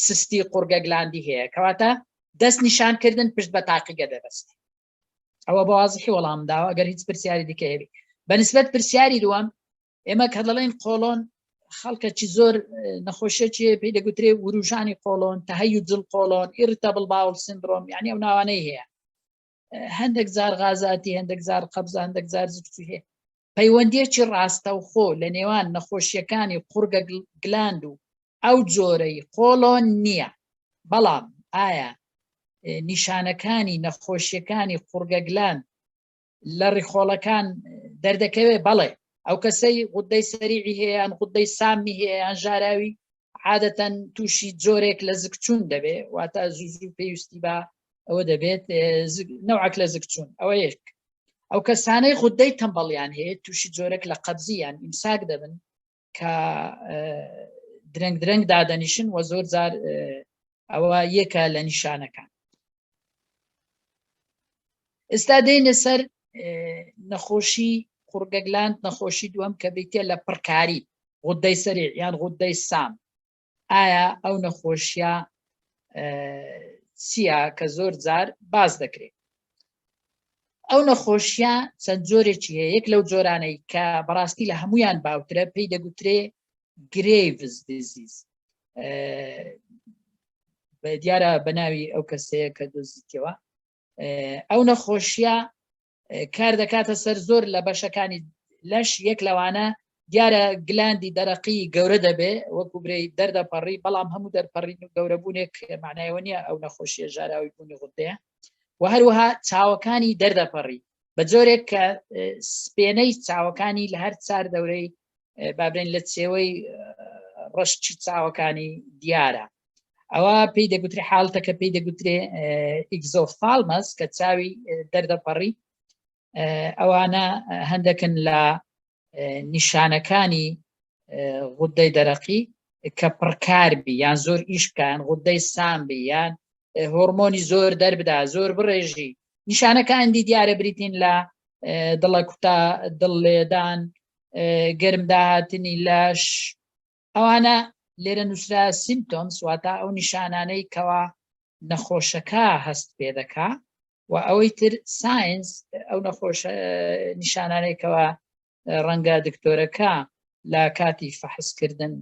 سستی قورگە گلاندی هەیە کەواتە دەست نیشانکردن پشت بە تاقیگە دەبەست ئەوە بەوازحی وەڵام داوە ئەگەر هیچ پرسیاری دیکە هەبی بەنسبەت پرسیاری دووەم ئێمە کە دەڵێن قۆڵۆن خەڵکەکی زۆر نەخۆشیەکی پێی دەگوترێ وروژانی قۆڵۆن تهیج القۆڵۆن irritable bowel syndrome یعنی ئەو ناوانەی هەیە هەندێک جار غازاتی هەندێک جار قەبزە هەندێک جار زگچوو هەیە پەیوەندیەکی ڕاستەوخۆ لە نێوان نەخۆشیەکانی قوڕگە gland و ئەو جۆرەی قۆڵۆن نییە بەڵام ئایا نیشانەکانی نەخۆشیەکانی قوڕگە gland لە ڕیخۆڵەکان دەردەکەوێ بەڵێ ئەو کەسەی غودەی سەریعی هەیە یان غودەی سامی هەیە یان ژاراوی عادەتەن تووشی جۆرێک لە زگچوون دەبێ واتە زوو زوو پێویستی بە ئەوە دەبێت نەوعک لە زگچوون ئەوە یەک ئەو کەسانەی غودەی تەمبەڵیان هەیە تووشی جۆرێک لە قەبزیان ئیمساک دەبن کە درەنگ درەنگ دادەنیشن و زۆر جار ئەوە یەکە لە نیشانەکان ئێستا دێنە سەر نەخۆشی قوڕگە gland نەخۆشی دووەم کە بریتە لە پڕکاری غودەی سەری یان غودەی سام ئایا ئەو نەخۆشیە چییە کە زۆر جار باس دەکرێت ئەو نەخۆشیە چەند جۆرێکی هەیە یەک لەو جۆرانەی کە بەڕاستی لە هەمویان باوترە پێی دەگوترێ Graves disease دیارە بە ناوی ئەو کەسەیە کە دۆزیتەوە ئەو نەخۆشیە کار دەکاتە سەر زۆر لە بەشەکانی لەش یەک لەوانە دیارە gland ی دەرەقی گەورە دەبێ وەکو برێ دەردەپەڕی بەڵام هەموو دەرپەڕین و گەورەبوونێک معنایەوە نییە ئەو نەخۆشیە ژاراوی بوونی غودەیە و هەروەها چاوەکانی دەردەپەڕی بە جۆرێک کە سپێنەی چاوەکانی لە هەر چار دەورەی بابرێن لە چێوەی ڕەشتی چاوەکانی دیارە ئەوە پێی دەگوترێ حاڵتەکە پێی دەگوترێ exophthalmos کە چاوی دەردەپەڕی ئەوانە هەندێکن لە نیشانەکانی غودەی دەرەقی کە پڕکاربی یان زۆر ئیش بکەن غودەی سامبی یان هۆرمۆنی زۆر دەربدا زۆر بڕێژی نیشانەکان دی دیارە بریتین لە دڵەکوتا دڵ لێدان گەرم داهاتنی لەش ئەوانە لێرە نووسرا symptoms واتە ئەو نیشانانەی کەوا نەخۆشەکە هەست پێ دەکا و ئەوەی تر signs ئەو نەخۆش نیشانانەی کەوا ڕەنگە دکتۆرەکە لە کاتی فەحسکردن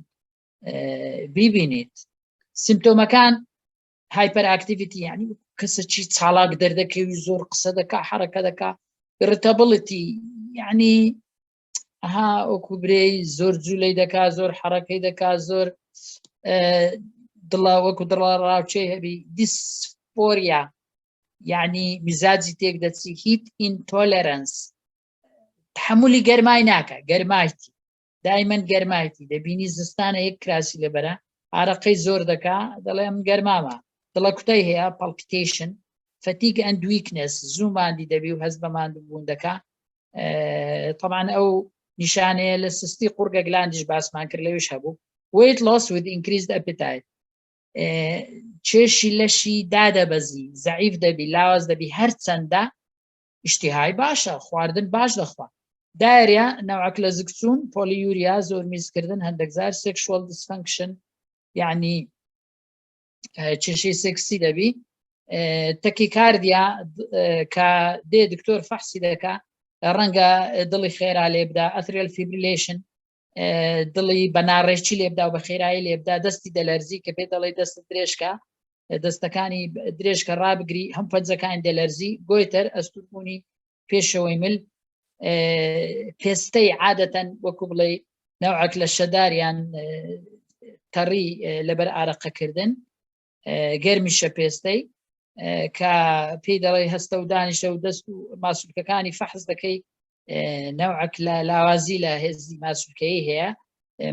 بیبینیت symptom ەکان hyperactivity یعنی کەسەکی چالاک دەردەکەوی زۆر قسە دەکا حرەکە دەکا irritability یعنی ئەها وەکو برێی زۆر جوولەی دەکا زۆر حرەکەی دەکا زۆر دڵە وەکو دڵە ڕاوچەی هەبی dysphoria یعنی میزاجی تێک دەچی heat intolerance تحملی گەرمای ناکە گەرمایتی دایمەن گەرمایتی دەبینی زستانە یەک کراسی لەبەرە ئارەقەی زۆر دەکا دەڵێ ئەم گەرمامە دڵە کوتای هەیە palpitation fatigue and weakness زوو ماندی دەبی و هەست بە ماندووبوون دەکا طبعا ئەو نیشانەیە لە سستی قوڕگە gland یش باسمان کرد لەویش هەبوو weight loss with increased appetite کێشی لەشی دادەبەزی زەعیف دەبی لاواز دەبی هەرچەندە ئیشتیهای باشە خواردن باش دەخوا diarrhea نەوعک لە زگچوون polyuria زۆر میزکردن هەندێک جار sexual dysfunction یعنی کێشەی سێکسی دەبی tachycardia کە دێ دکتۆر فەحسی دەکا ڕەنگە دڵی خێرا لێ بدا atrial fibrillation دڵی بە ناڕێکی لێ بدا و بە خێرایی لێ بدا دەستی دەلەرزی کە پێ دەڵێ دەست درێژکە دەستەکانی درێژکە ڕابگری هەم پەنجەکان دەلەرزی goiter ئەستوربوونی پێشەوەی مل پێستەی عادەتەن وەکو بڵێ نەوعک لە شەداریان تەڕی لەبەر ئارەقەکردن گەرمیشە پێستەی کە پێی دەڵێ هەستە و دانیشە و دەست و ماسولکەکانی فەحس دەکەی نەوعک لە لاوازی لە هێزی ماسولکەی هەیە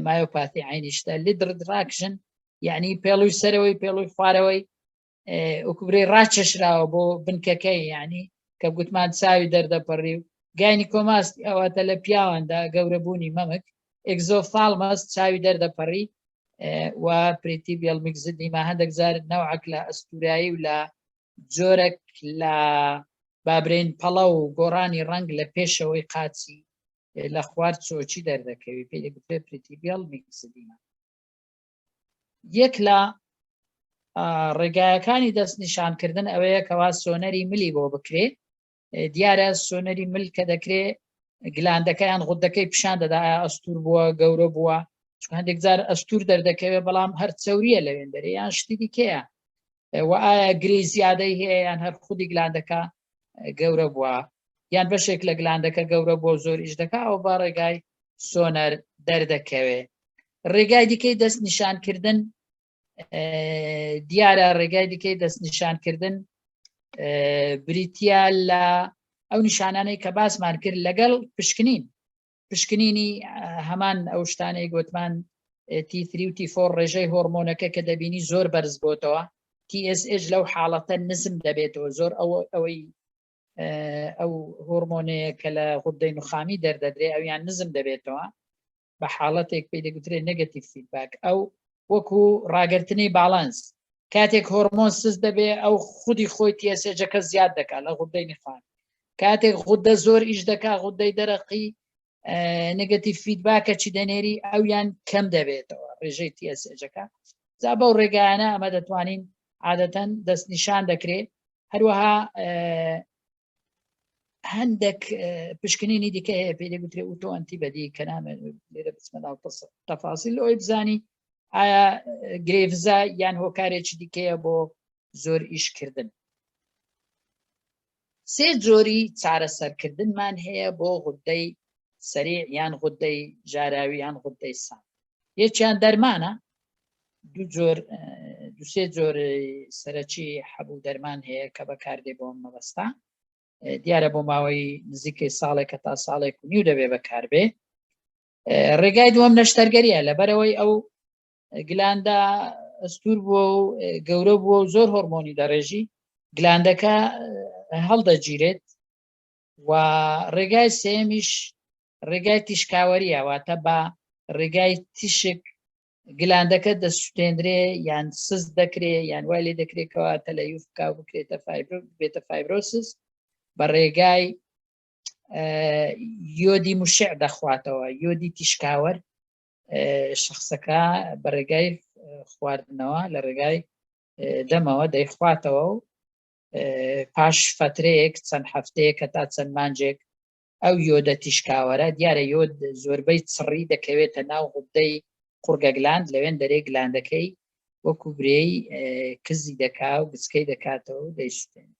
myopathy عینیشتە lid retraction. یعنی پێڵوی سەرەوەی پێڵوی خوارەوەی وەکوبرێ ڕاکێشراوە بۆ بنکەکەی یعنی کە گوتمان چاوی دەردەپەڕی و gynecomastia ئەواتە لە پیاواندا گەورەبوونی مەمک exophthalmos چاوی دەردەپەڕی و pretibial myxedema هەندێک جار نەوعک لە ئەستورایی و لە جۆرەك لە بابرێن پەڵە و گۆڕانی ڕەنگ لە پێشەوەی قاچی لە خوار چۆچی دەردەکەوی پێی دەگوترێ pretibial myxedema یەک لە ڕێگایەکانی دەستنیشانکردن ئەوەیە کەوا سۆنەری ملی بۆ بکرێ دیارە سۆنەری مل کە دەکرێ گلاندەکەیان غودەکەی پیشان دەدا ئەستور بووە گەورە بووە چون هەندێک جار ئەستور دەردەکەوێت بەڵام هەر چوریە لەوێن دەرێ یان شتی دیکەیە و ئایا گرێی زیادەی هەیە یان هەر خودی گلاندەکە گەورە بووە یان بەشێک لە گلاندەکە گەورە بۆ زۆر ئیش دەکا ئەو با ڕێگای سۆنەر دەردەکەوێ ڕێگای دیکەی دەستنیشانکردن دیارە ڕێگای دیکەی دەستنیشانکردن بریتە لە ئەو نیشانانەی کە باسمان کرد لەگەڵ پشکنین پشکنینی هەمان ئەو شتانەی گوتمان T3 و T4 ڕێژەی هۆرمۆنەکە کە دەبینی زۆر بەرز بۆتەوە TSH لەو حاڵەتە نزم دەبێتەوە زۆر ئەوە ئەوەی ئەو هۆرمۆنەیە کە لە غودەی نوخامی دەردەدرێ ئەویان نزم دەبێتەوە بە حاڵەتێک پێی دەگوترێت negative feedback ئەو وەکو ڕاگررتنی باڵانس کاتێک هۆرمۆن سست دەبێ ئەو خودی خۆی TSH ەکە زیاد دەکات لە غودەی نخان کاتێک غودە زۆر ئیش دەکا غودەی دەرەقی negative feedback ە چی دەنێری ئەویان کەم دەبێتەوە ڕێژەی TSH ەکە جا بەو ڕێگایانە ئەمە دەتوانین عادەتەن دەستنیشان دەکرێت هەروەها هەندێک پشکنینی دیکە هەیە پێی دەگوترێ autoantibody کە نامێت لێرە بچمە ناو تەفاسیل ئەوی بزانی ئایا گرێڤزە یان هۆکارێکی دیکەیە بۆ زۆر ئیشکردن سێ جۆری چارەسەرکردنمان هەیە بۆ غودەی سەریع یان غودەی ژاراوی یان غودەی سام یەکیان دەرمانە دوو جۆر دوسێ جۆر سەرەکی حەبوو دەرمان هەیە کە بەکاردێ بۆ مەبەستا دیارە بۆ ماوەی نزیکەی ساڵێک تا ساڵێک و نیو دەبێ بەکاربێ ڕێگای دووەم نەشتەرگەریە لەبەرەوەی ئەو گلاندە ئەستور بووە و گەورە بووە و زۆر هۆرمۆنی دەڕێژی گلاندەکە هەڵدەگیرێت و ڕێگای سێمیش ڕێگای تیشکاوەریە واتە بە ڕێگای تیشک گلاندەکە دەسوتێنرێ یان سست دەکرێ یان وای لێ دەکرێتەوە تەلەیوف بکا و بکرێتە fibro بێتە fibrosis بە ڕێگای یۆدی مشع دەخواتەوە یۆدی تیشکاوەر شخصەکە بە ڕێگای خواردنەوە لە ڕێگای دەمەوە دەیخواتەوە و پاش فترەیەک چەند هەفتەیەک تا چەند مانجێک ئەو یۆدە تیشکاوەرە دیارە یۆد زۆربەی چڕی دەکەوێتە ناو غودەی قوڕگە gland لەوێن دەرێ گلاندەکەی وەکو برێی کزی دەکا و گچکەی دەکاتەوە و دەیسوتێن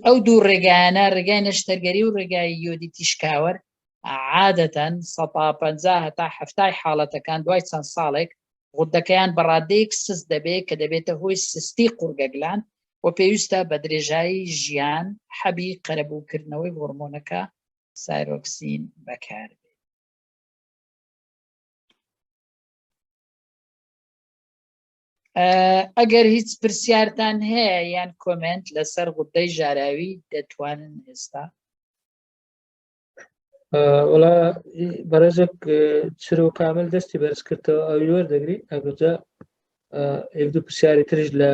ئەو دوو ڕێگایانە ڕێگای نەشتەرگەری و ڕێگای یۆدی تیشکاوەر عادەتەن 150 هەتا هەفتای حاڵەتەکان دوای چەند ساڵێک غودەکەیان بە ڕادەیەک سست دەبێت کە دەبێتە هۆی سستی قوڕگە gland و پێویستە بە درێژایی ژیان حەبی قەرەبووکردنەوەی هۆرمۆنەکە thyroxine بەکاربێت. ئەگەر هیچ پرسیارتان هەیە یان comment لەسەر غودەی ژاراوی دەتوانن ئێستا وڵا بەڕێزێک چرۆ کامل دەستی بەرز کردەوە ئەوی وەردەگری ئەگەجا یەک دوو پرسیاری ترش لە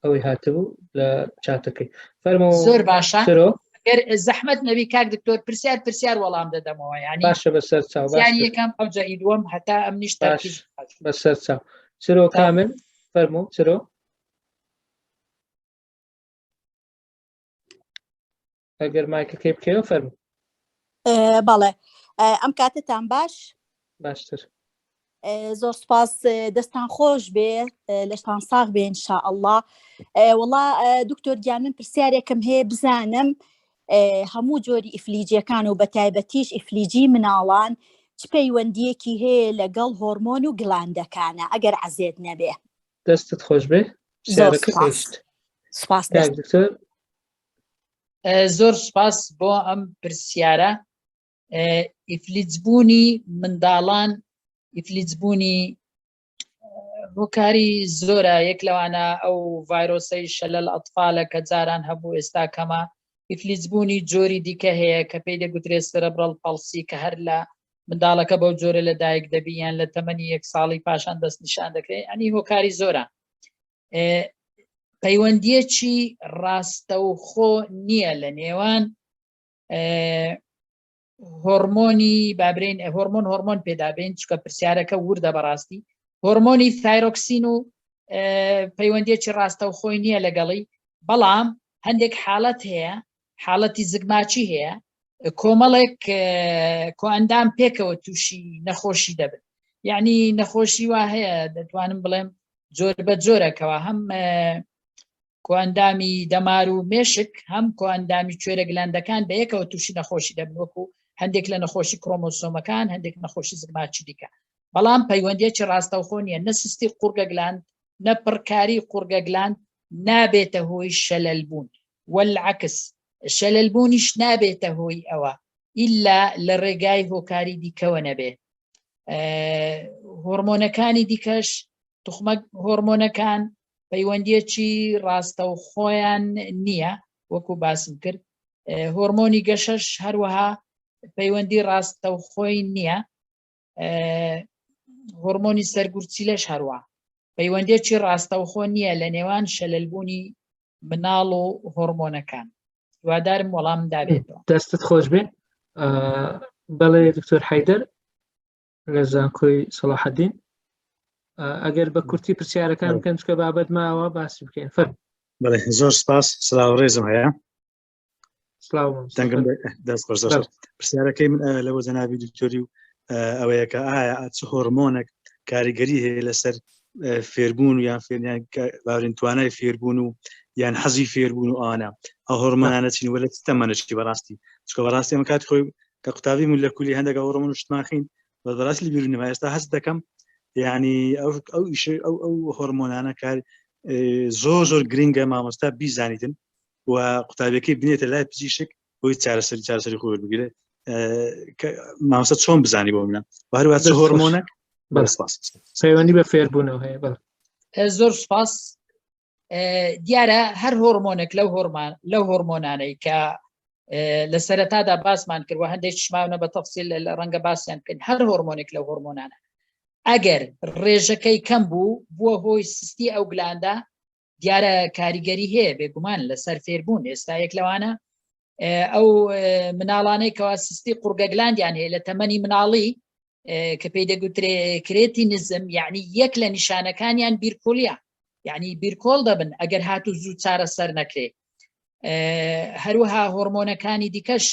ئەوەی هاتبوو لە چاتەکەی فەرمو زۆر باشە چرۆ گەر زەحمت نەبی کاک دکتۆر پرسیار پرسیار وەڵام دەدەمەوە ینی باشە بەسەر چاو یەکەم ئەوجا ئی دووەم هەتا ئەمنیش بەسەر چاو چرۆ کامل فەرمو چرۆ ئەگەر مایکەکەی بکەیەوە فەرموو. بەڵێ ئەم کاتتان باش باشتر زۆر سپاس دەستان خۆش بێ لەشتان ساغ بێ ان شاء الله وڵا دکتۆر گیان من پرسیارێکم هەیە بزانم هەموو جۆری ئیفلیجیەکان و بە تایبەتیش ئیفلیجی مناڵان چ پەیوەندیەکی هەیە لەگەڵ هۆرمۆن و گلاندەکانە ئەگەر عەزێت نەبێ دەستت خۆش بێ زۆر سپاس دکتۆر زۆر سپاس بۆ ئەم پرسیارە ئیفلیجبوونی منداڵان ئیفلیجبوونی هۆکاری زۆرە یەک لەوانە ئەو ڤایرۆسەی شەلەل ئەتفالە کە جاران هەبوو ئێستا کەمە ئیفلیجبوونی جۆری دیکە هەیە کە پێی دەگوترێت cerebral palsy کە هەر لە منداڵەکە بەو جۆرە لە دایک دەبی یان لە تەمەنی یەک ساڵی پاشان دەستنیشان دەکرێت ئەنی هۆکاری زۆرە پەیوەندیەکی ڕاستەوخۆ نییە لە نێوان هۆرمۆنی بابرین هۆرمۆن هۆرمۆن پێدابین چکە پرسیارەکە وردە بەڕاستی هۆرمۆنی ثایرۆکسین و پەیوەندیەکی ڕاستەوخۆی نییە لەگەڵی بەڵام هەندێک حاڵەت هەیە حاڵەتی زگماچی هەیە کۆمەڵێک کۆئەندام پێکەوە تووشی نەخۆشی دەبن یعنی نەخۆشی وا هەیە دەتوانم بڵێم جۆر بە جۆرەکەوە هەم کۆئەندامی دەمار و مێشک هەم کۆئەندامی کوێرە گلاندەکان بە یەکەوە تووشی نەخۆشی دەبن وەکو هەندێک لە نەخۆشی کرۆمۆسۆمەکان هەندێک نەخۆشی زگماچی دیکە بەڵام پەیوەندیەکی ڕاستەوخۆ نییە نە سستی قورگە گلاند نە پڕکاری قورگە گلاند نابێتە هۆی شەلەل بوون والعکس شەلەل بوونیش نابێتە هۆی ئەوە ئیلا لە ڕێگای هۆکاری دیکەوە نەبێ هۆرمۆنەکانی دیکەش توخمە هۆرمۆنەکان پەیوەندیەکی ڕاستەوخۆیان نییە وەکو باسم کرد هۆرمۆنی گەشەش هەروەها پەیوەندی ڕاستەوخۆی نییە هۆرمۆنی سەرگورچیلەش هەروە پەیوەندیەکی ڕاستەوخۆ نییە لە نێوان شەلەلبوونی مناڵ و هۆرمۆنەکان هیوادارم وەڵام دابێتەوە دەستت خۆش بێ بەڵێ دکتۆر حیدەر لە زانکۆی سەڵاحەدین ئەگەر بە کورتی پرسیارەکان بکەن چکە بابەت ماوە باسی بکەین فەر بەڵێ زۆر سپاس سلااو ڕێزم هەیە دەنگم دەست خۆش زۆر پرسیارەکەی من لەوە جەنابی دکتۆری و ئەوەیە کە ئایا چ هۆرمۆنێک کاریگەری هەیە لەسەر فێربوون و یان فێریان باورین توانای فێربوون و یان حەزی فێربوون و ئانا ئەو هۆرمۆنانە چین وە لە تەمەنەچی بەڕاستی چکە بەڕاستی ئەمە کات خۆی کە قوتابی من لە کولی هەندێک هۆرمۆن شتماخین بە بەڕاستی لە بیرنەوە ئێستا هەست دەکەم یعنی ئەو ئەو ئەو ئەو هۆرمۆنانە کار زۆر زۆر گرنگە مامۆستا بیزانیتن و قوتابیەکەی بنێتە لای پزیشک بۆی چارەسەری چارەسەری خۆ بگرێت مامۆستا چۆن بزانی بۆ منە و هەروە چ هۆرمۆنە بەسپاس پەیوەندی بە فێربوونەوە هەیە بەڵێ زۆر سپاس دیارە هەر هۆرمۆنێک لەو هۆرمان لەو هۆرمۆنانەی کە لە سەرەتادا باسمان کردوە هەندێک شماونە بە تەفسیل لە ڕەنگە باسییان بکەن هەر هۆرمۆنێک لەو هۆرمۆنانە ئەگەر ڕێژەکەی کەم بوو بووە هۆی سستی ئەو گلاندە دیارە کاریگەری هەیە بێگومان لەسەر فێربوون ئێستا یەک لەوانە ئەو مناڵانەی کەوا سستی قوڕگەگلاندیان هەیە لە تەمەنی مناڵی کە پێی دەگوترێ کرێتی نزم یعنی یەک لە نیشانەکانیان بیرکۆلیە یعنی بیرکۆڵ دەبن ئەگەر هاتوو زوو چارەسەر نەکرێ هەروەها هۆرمۆنەکانی دیکەش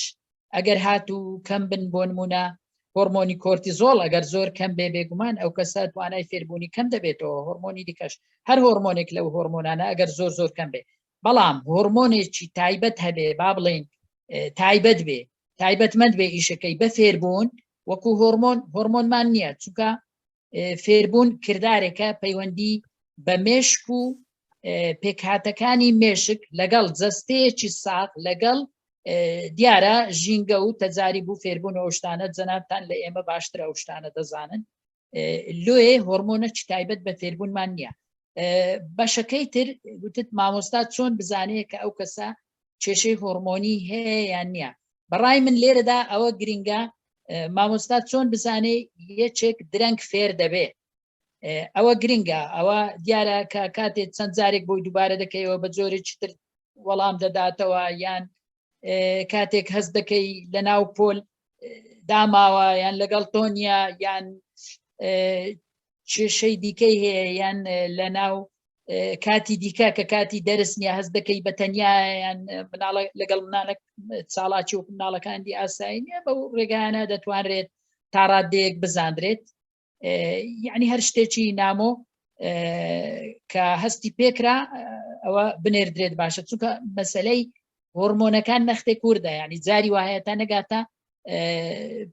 ئەگەر هاتوو کەم بن بۆ نمونە هۆرمۆنی کۆرتیزۆڵ ئەگەر زۆر کەم بێ بێگومان ئەو کەسە توانای فێربوونی کەم دەبێتەوە هۆرمۆنی دیکەش هەر هۆرمۆنێک لەو هۆرمۆنانە ئەگەر زۆر زۆر کەم بێ بەڵام هۆرمۆنێکی تایبەت هەبێ با بڵین تایبەت بێ تایبەتمەند بێ ئیشەکەی بە فێربوون وەکو هۆرمۆن هۆرمۆنمان نییە چونکە فێربوون کردارێکە پەیوەندی بە مێشک و پێکهاتەکانی مێشک لەگەڵ جەستەیەکی ساغ لەگەڵ دیارە ژینگە و تەجاری بوو فێربوون ئەو شتانە جەنابتان لە ئێمە باشتر ئەو شتانە دەزانن لۆیێ هۆرمۆنە چ تایبەت بە فێربوونمان نییە بەشەکەی تر گوتت مامۆستا چۆن بزانەیە کە ئەو کەسە کێشەی هۆرمۆنی هەیە یان نییە بەڕای من لێرەدا ئەوە گرنگە مامۆستا چۆن بزانێ یەکێک درەنگ فێر دەبێ ئەوە گرنگە ئەوە دیارە کە کاتێک چەند جارێک بۆی دووبارە دەکەیەوە بە جۆرێکی تر وەڵام دەداتەوە یان کاتێک هەست دەکەی لە ناو پۆل داماوە یان لەگەڵ تۆنیە یان کێشەی دیکەی هەیە یان لە ناو کاتی دیکە کە کاتی دەرس نیە هەست دەکەی بە تەنیا یان مناڵە لەگەڵ مناڵە چاڵاکی و مناڵەکان دی ئاسایی نیە بەو ڕێگایانە دەتوانرێت تا ڕادەیەک بزانرێت یعنی هەر شتێکی نامۆ کە هەستی پێکرا ئەوە بنێردرێت باشە چونکە مەسلەی هۆرمۆنەکان نەختێک کوردە ینی جاری وایە تا نەگاتە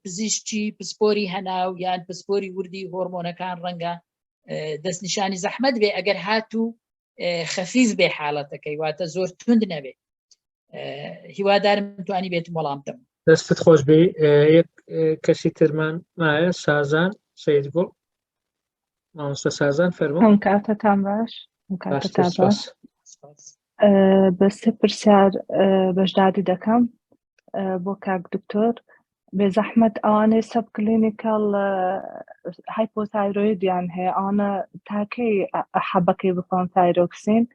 پزیشکی پسپۆری هەناو یان پسپۆری وردی هۆرمۆنەکان ڕەنگە دەستنیشانی زەحمت بێ ئەگەر هاتوو خەفیف بێ حاڵەتەکەی واتە زۆر تند نەبێ هیوادارم توانی بێتم وەڵام بدەم. دەستت خۆش بێ یەک کەسی ترمان مایە سازان سید گوڵ. مامۆستا سازان فەرموو. ئەم کاتەتان باش ئەم کاتەتان باش. بە سێ پرسیار بەشداری دەکەم بۆ کاک دکتۆر بێزەحمەت ئەوانەی subclinical hypothyroid یان هەیە ئەوانە تاکەی حەبەکەی بخۆن thyroxine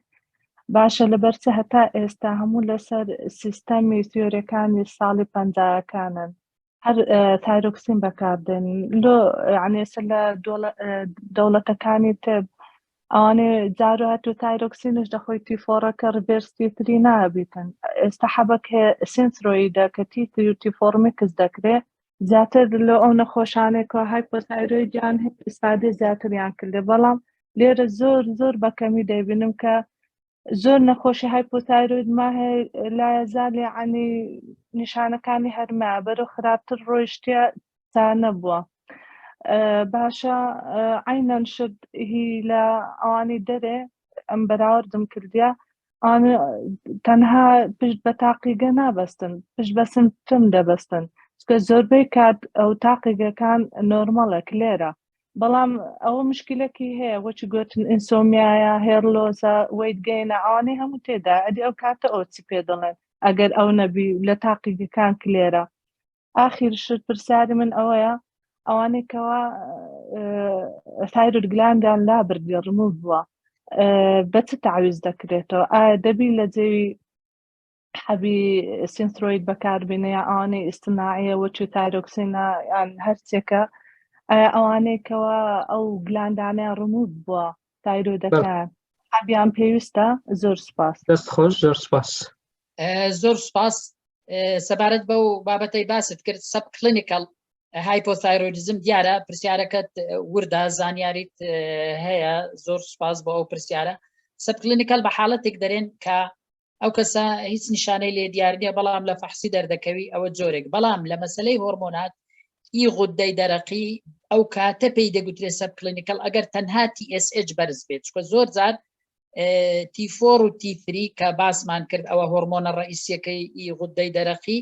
باشە لەبەرچ هەتا ئێستا هەموو لەسەر سیستەمی تیۆرەکانی ساڵی پەنجاکانن هەر thyroxine بەکاردێن لۆ یعنی ئێستا لە دەوڵەتەکانی تر ئەوانێ جارو هەتو thyroxine ش دەخۆی T4 ەکە reverse T3 نابیتن ئێستا حەبەک Synthroid ە کە T3 و T4 mix دەکرێ زیاتر لە ئەو نەخۆشانێک کە hypothyroid یان هەیە ئیسفادەی زیاتریان کردێ بەڵام لێرە زۆر زۆر بەکەمی دەیبینم کە زۆر نەخۆشی hypothyroid ما هەیە لایەزال یعنی نیشانەکانی هەرما بەرەو خراپتر ڕۆیشتە تا نەبووە باشە عینەن شت هی لە ئەوانی دەرێ ئەم بەراوردم کردیا ئەوان تەنها پشت بە تاقیگە نابەستن پشت بە symptom دەبەستن چکە زۆربەی کات ئەو تاقیگەکان normal ە clear ە بەڵام ئەوە مشکلەکی هەیە وەچ گوتن insomnia یە hair loss ە weight gain ە ئەوانەی هەموو تێدا ئەدی ئەو کاتە ئەو چی پێ دەڵێن ئەگەر ئەو نەبی لە تاقیگەکان clear ە ئاخیر شت پرسیاری من ئەوەیە ئەوانەی کەوا thyroid gland یان لابردی ڕموو بووە بە چ تەعویز دەکرێتەوە ئایا دەبی لە جێوی حەبی Synthroid بەکاربێنە یا ئەوانەی ئیستناعیە وەچو thyroxine ە یان هەرچێکە ئایا ئەوانەی کەوا ئەو gland انەیان ڕموو بووە thyroid ەکان حەبیان پێویستە زۆر سپاس دەست خۆش زۆر سپاس زۆر سپاس سەبارەت بەو بابەتەی باست کرد subclinical hypothyroidism دیارە پرسیارەکەت وردە زانیاریت هەیە زۆر سپاس بۆ ئەو پرسیارە subclinical بە حاڵەتێک دەرێن کە ئەو کەسە هیچ نیشانەی لێ دیار نییە بەڵام لە فەحسی دەردەکەوی ئەوە جۆرێک بەڵام لە مەسلەی هۆرمۆنات ئی غودەی دەرەقی ئەو کاتە پێی دەگوترێت subclinical ئەگەر تەنها TSH بەرز بێت چکە زۆر جار T4 و T3 کە باسمان کرد ئەوە هۆرمۆنە ڕئیسیەکەی ئی غودەی دەرەقی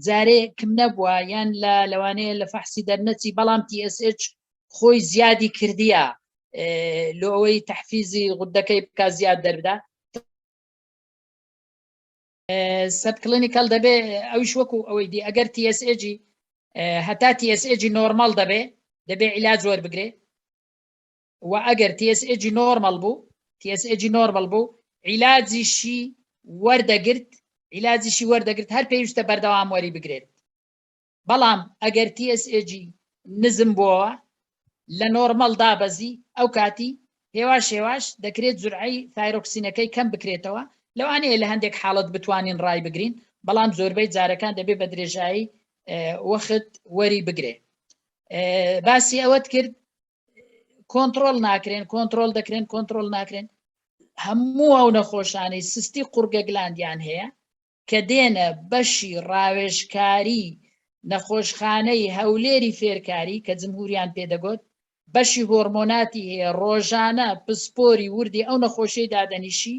جارێ کم نەبووە یان لە لەوانەیە لە فەحسی دەرنەچی بەڵام TSH خۆی زیادی کردیە لۆ ئەوەی تەحفیزی غودەکەی بک زیاد دەربدا subclinical دەبێ ئەوش وەکو ئەوەی دی ئەگەر TSH هەتا TSH normal دەبێ دەبێ عیلاج وەربگرێ و ئەگەر TSH normal بوو TSH normal بوو عیلاجیشی وەردەگرت عیلاجیشی وەردەگرت هەر پێویستە بەردەوام وەری بگرێت بەڵام ئەگەر TSH نزم بۆوە لە normal دابەزی ئەو کاتی هێواش هێواش دەکرێت جورعەی thyroxine ەکەی کەم بکرێتەوە لەوانەیە لە هەندێک حاڵەت بتوانین ڕای بگرین بەڵام زۆربەی جارەکان دەبێت بە درێژایی وەخت وەری بگرێ باسی ئەوەت کرد کۆنتترۆل ناکرێن کۆنتترۆل دەکرێن کۆنتترۆل ناکرێن هەموو ئەو نەخۆشانەی سستی قورگە gland یان هەیە کە دێنە بەشی ڕاوێژکاری نەخۆشخانەی هەولێری فێرکاری کە جمهوریان پێدەگوت بەشی هۆرمۆناتی هەیە ڕۆژانە پسپۆری وردی ئەو نەخۆشیەی دادەنیشی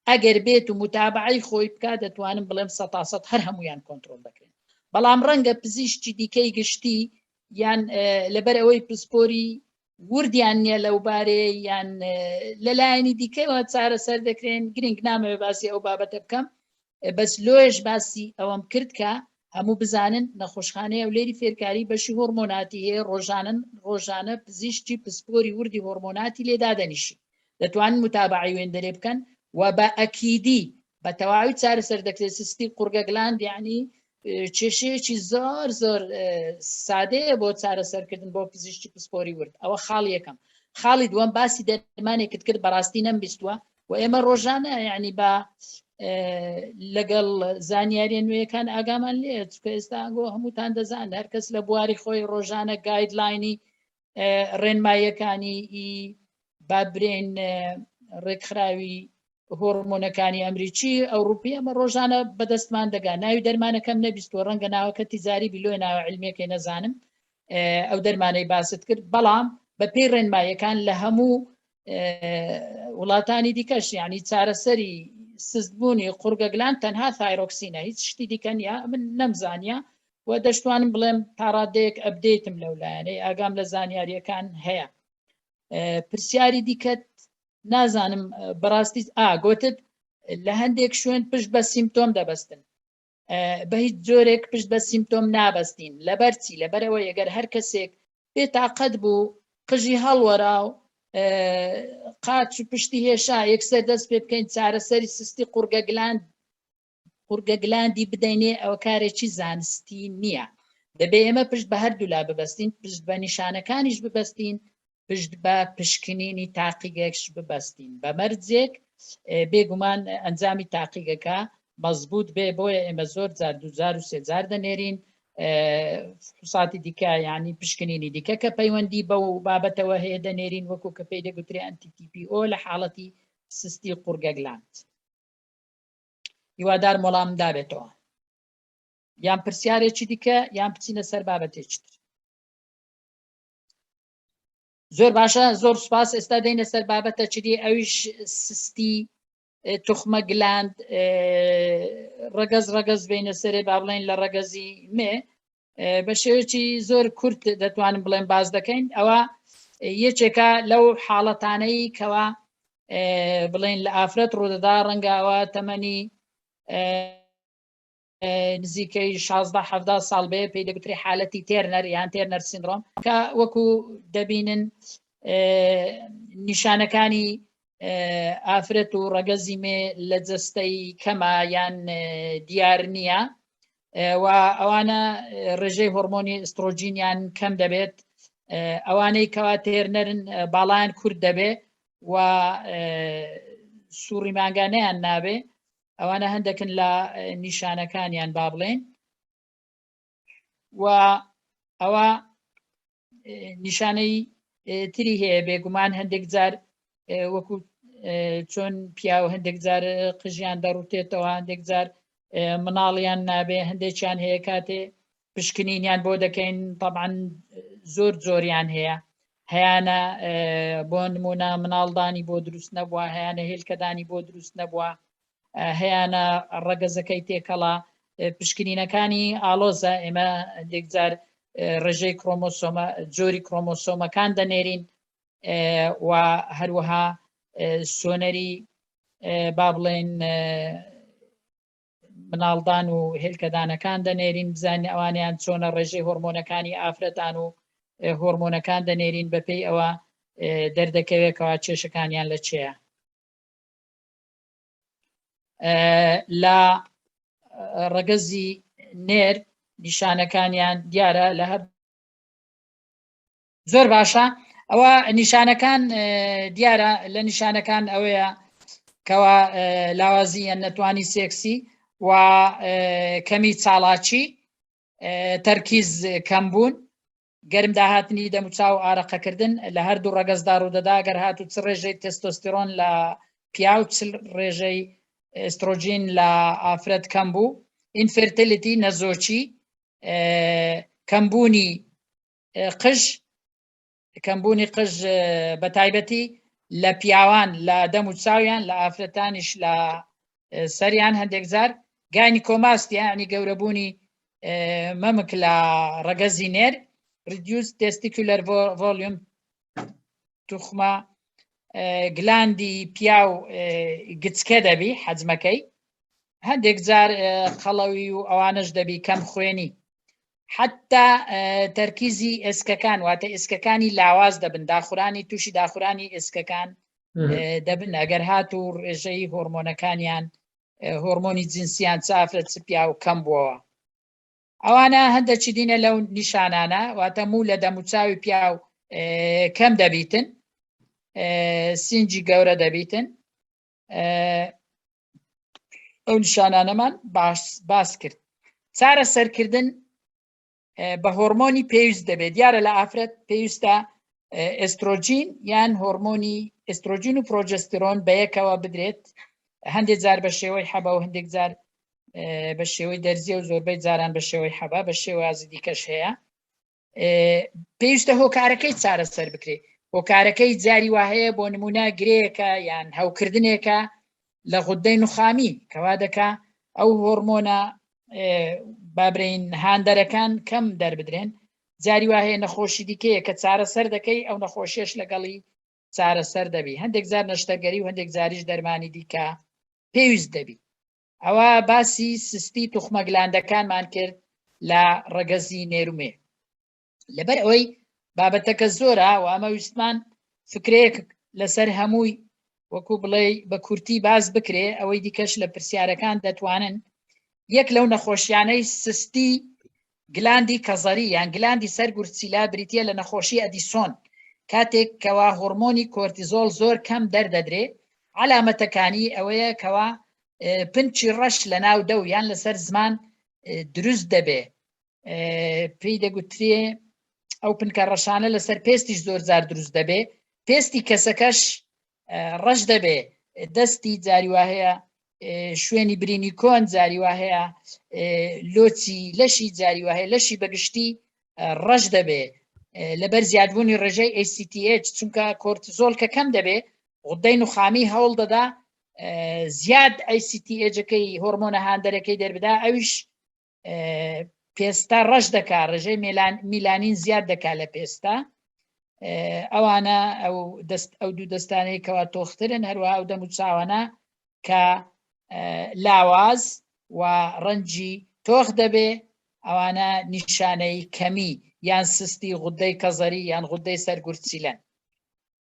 ئەگەر بێت و متابعەی خۆی بکات دەتوانم بڵێم سەتاسەد هەر هەمویان کۆنترۆل دەکرێن بەڵام ڕەنگە پزیشکی دیکەی گشتی یان لەبەر ئەوەی پسپۆری وردیان نییە لەو بارەیە یان لەلایەنی دیکەوە چارەسەر دەکرێن گرنگ نامەوێ باسی ئەو بابەتە بکەم بەس لۆیش باسی ئەوەم کرد کە هەموو بزانن نەخۆشخانەی هەولێری فێرکاری بەشی هۆرمۆناتی هەیە ڕۆژانن ڕۆژانە پزیشکی پسپۆری وردی هۆرمۆناتی لێ دادەنیشی دەتوانن متابعەی وێندەرێ بکەن و بە ئەکیدی بە تەواوی چارەسەر دەکرێت سستی قورگە gland یعنی کێشەیەکی زۆر زۆر سادەیە بۆ چارەسەرکردن بۆ پزیشکی پسپۆری ورد ئەوە خاڵ یەکەم خاڵی دووەم باسی دەرمانێکت کرد بەڕاستی نەمبیستووە و ئێمە ڕۆژانە یعنی بە لەگەڵ زانیاریە نوێیەکان ئاگامان لێ چکە ئێستا ئەنگۆ هەمووتان دەزان هەرکەس لە بواری خۆی ڕۆژانە guideline ی ڕێنماییەکانی با برێن ڕێکخراوی هۆرمۆنەکانی ئەمریکی ئەوروپی ئەمە ڕۆژانە بەدەستمان دەگا ناوی دەرمانەکەم نەبیستوە ڕەنگە ناوەکە تیجاری بی لۆ ناوە علمیەکەی نەزانم ئەو دەرمانەی باست کرد بەڵام بە پێی ڕێنماییەکان لە هەموو وڵاتانی دیکەش یعنی چارەسەری سستبوونی قورگەگلان تەنها thyroxine ە هیچ شتی دیکە نیە من نەمزانە و دەشتوانم بڵێم تاڕادەیەک update م لەو لایەنەی ئاگام لە زانیاریەکان هەیە. پرسیاری دیکەت نازانم بەڕاستی ئا گوتت لە هەندێک شوێن پشت بە symptom دەبەستن بە هیچ جۆرێک پشت بە symptom نابەستین لەبەر چی لەبەرەوە یەگەر هەر کەسێک بێتاقەت بوو قژی هەڵوەرا و قاچ و پشتی هێشا یەکسەر دەست پێ بکەین چارەسەری سستی قوڕگە gland قوڕگە gland ی بدەینێ ئەوە کارێکی زانستی نییە دەبێ ئێمە پشت بە هەردوولا ببەستین پشت بە نیشانەکانیش ببەستین پشت بە پشکنینی تاقیگەکش ببەستین بە مەرجێک بێگومان ئەنجامی تاقیگەکە مەزبوط بێ بۆیە ئێمە زۆر جار دوجار و سێجار دەنێرین فحوصاتی دیکە ینی پشکنینی دیکە کە پەیوەندی بەو بابەتەوە هەیە دەنێرین وەکو کە پێی دەگوترێ anti-TPO لە حاڵەتی سستی قوڕگە gland هیوادارم وەڵام دابێتەوە یان پرسیارێکی دیکە یان بچینە سەر بابەتێکی تر زۆر باشە زۆر سپاس ئێستا دێینە سەر بابەتە چدی ئەویش سستی توخمە gland ڕەگەز ڕەگەز بینە سەرێ با بڵێن لە ڕەگەزی مێ بە شێوەیەکی زۆر کورت دەتوانم بڵێن باز دەکەین ئەوە یەکێکە لەو حاڵەتانەی کەوا بڵێن لە ئافرەت ڕوودەدا ڕەنگاوە تەمەنی نزیکەی 16 17 ساڵ بێ پێی دەگوتری حالەتی Turner یان Turner syndrome کە وەکو دەبینن نیشانەکانی ئافرەت و ڕەگەزی مێ لە جەستەی کەمە یان دیار نییە و ئەوانە ڕێژەی هۆرمۆنی ئسترۆجینیان کەم دەبێت ئەوانەی کەوا Turner ن باڵایان کورت دەبێت و سوڕی مانگانەیان نابێ ئەوانە هەندێکن لە نیشانەکانیان با بڵێن و ئەوە نیشانەی تری هەیە بێگومان هەندێک جار وەکو چۆن پیاو هەندێک جار قژیان دەڕوتێتەوە هەندێک جار مناڵیان نابێ هەندێکیان هەیە کاتێ پشکنینیان بۆ دەکەین طبعاان زۆر زۆریان هەیە هەیانە بۆ نمونە مناڵدانی بۆ دروست نەبووە هەیانە هێلکەدانی بۆ دروست نەبووە هەیانە ڕەگەزەکەی تێکەڵا پشکنینەکانی ئالۆزە ئێمە هەندێک جار ڕێژەی کرۆمۆسۆمە جۆری کرۆمۆسۆمەکان دەنێرین و هەروەها سۆنەری با بڵێن مناڵدان و هێلکەدانەکان دەنێرین بزانین ئەوانیان چۆنە ڕێژەی هۆرمۆنەکانی ئافرەتان و هۆرمۆنەکان دەنێرین بەپێی ئەوە دەردەکەوێت کەوا کێشەکانیان لە چێە لە ڕەگەزی نێر نیشانەکانیان دیارە لە هەر زۆر باشە ئەوە نیشانەکان دیارە لە نیشانەکان ئەوەیە کەوا لاوازی یان نەتوانی سێکسی و کەمی چاڵاکی تەرکیز کەم بوون گەرم داهاتنی دەموچاو و ئارەقەکردن لە هەردوو ڕەگەزدا ڕوودەدا گەر هاتوو چ ڕێژەی تستۆستیرۆن لە پیاو چ ڕێژەی ئێسترۆجین لە ئافرەت کەم بوو infertility نەزۆکی کەمبوونی قژ کەمبوونی قژ بە تایبەتی لە پیاوان لە دەم و چاویان لە ئافرەتانیش لە سەریان هەندێک جار gynecomastia یعنی گەورەبوونی مەمک لە ڕەگەزی نێر reduced testicular volume توخمە gland ی پیاو گچکە دەبی حەجمەکەی هەندێک جار قەڵەوی و ئەوانش دەبی کەم خوێنی حتا تەرکیزی ئێسکەکان واتە ئێسکەکانی لاواز دەبن داخورانی تووشی داخورانی ئێسکەکان دەبن ئەگەر هات و ڕێژەی هۆرمۆنەکانیان هۆرمۆنی جنسیان چ ئافرەت چ پیاو کەم بووەوە ئەوانە هەندێکی دینە لەو نیشانانە واتە موو لە دەموچاوی پیاو کەم دەبیتن سینجی گەورە دەبیتن ئەو نیشانانەمان باس باس کرد چارە سەرکردن بە هۆرمۆنی پێویست دەبێت دیارە لە ئافرەت پێویستە ئێسترۆجین یان هۆرمۆنی ئێسترۆجین و پرۆجسترۆن بەیەکەوە بدرێت هەندێک جار بە شێوەی حەبە و هەندێک جار بە شێوەی دەرزیە و زۆربەی جاران بە شێوەی حەبە بە شێوازی دیکەش هەیە پێویستە هۆکارەکەی چارەسەر بکرێت هۆکارەکەی جاری وا هەیە بۆ نمونە گرێیەکە یان هەوکردنێکە لە غودەی نوخامی کەوا دەکا ئەو هۆرمۆنە بابرین هاندەرەکان کەم دەربدرێن جاری وا هەیە نەخۆشی دیکەیە کە چارەسەر دەکەی ئەو نەخۆشیش لەگەڵی. چارەسەر دەبی. هەندێک جار نەشتەرگەری و هەندێک جاریش دەرمانی دیکە پێویست دەبی. ئەوە باسی سستی توخمە گلاندەکانمان کرد لە ڕەگەزی نێرومێ. لەبەر ئەوەی بابەتەکە زۆرە و ئەمە ویستمان فکرەیەک لەسەر هەمووی وەکو بڵێ بە کورتی باس بکرێ، ئەوەی دیکەش لە پرسیارەکان دەتوانن. یەک لەو نەخۆشیانەی سستی گلاندی کەزەری یان گلاندی سەر گورچیلە بریتە لە نەخۆشی ئەدیسۆن، کاتێک کەوا هۆرمۆنی کۆرتیزۆڵ زۆر کەم دەردەدرێ. علامەتەکانی ئەوەیە کەوا پنچی ڕەش لە ناو دەو یان لەسەر زمان دروست دەبێ، پێی دەگوترێ ئەو پنکە ڕەشانە لەسەر پێستیش زۆر جار دروست دەبێ، پێستی کەسەکەش ڕەش دەبێ، دەستی جاری وا هەیە شوێنی برینی کۆن جاری وا هەیە لۆچی لەشی جاری وا هەیە لەشی بەگشتی ڕەش دەبێ لەبەر زیادبوونی ڕێژەی ACTH، چونکە کۆرتزۆل کە کەم دەبێ غودەی نوخامی هەوڵ دەدا زیاد ACTHەکەی هۆرمۆنە هاندەرەکەی دەربدا، ئەویش پێستا ڕەش دەکا، ڕێژەی میلانین زیاد دەکا لە پێستا. ئەوانە ئەو دەست ئەو دوو دەستانەی کەوا تۆخترن، هەروە ئەو دەم و چاوانە کە لاواز و ڕەنجی تۆخ دەبێ، ئەوانە نیشانەی کەمی یان سستی غودەی کەزەری یان غودەی سەرگورچیلەن.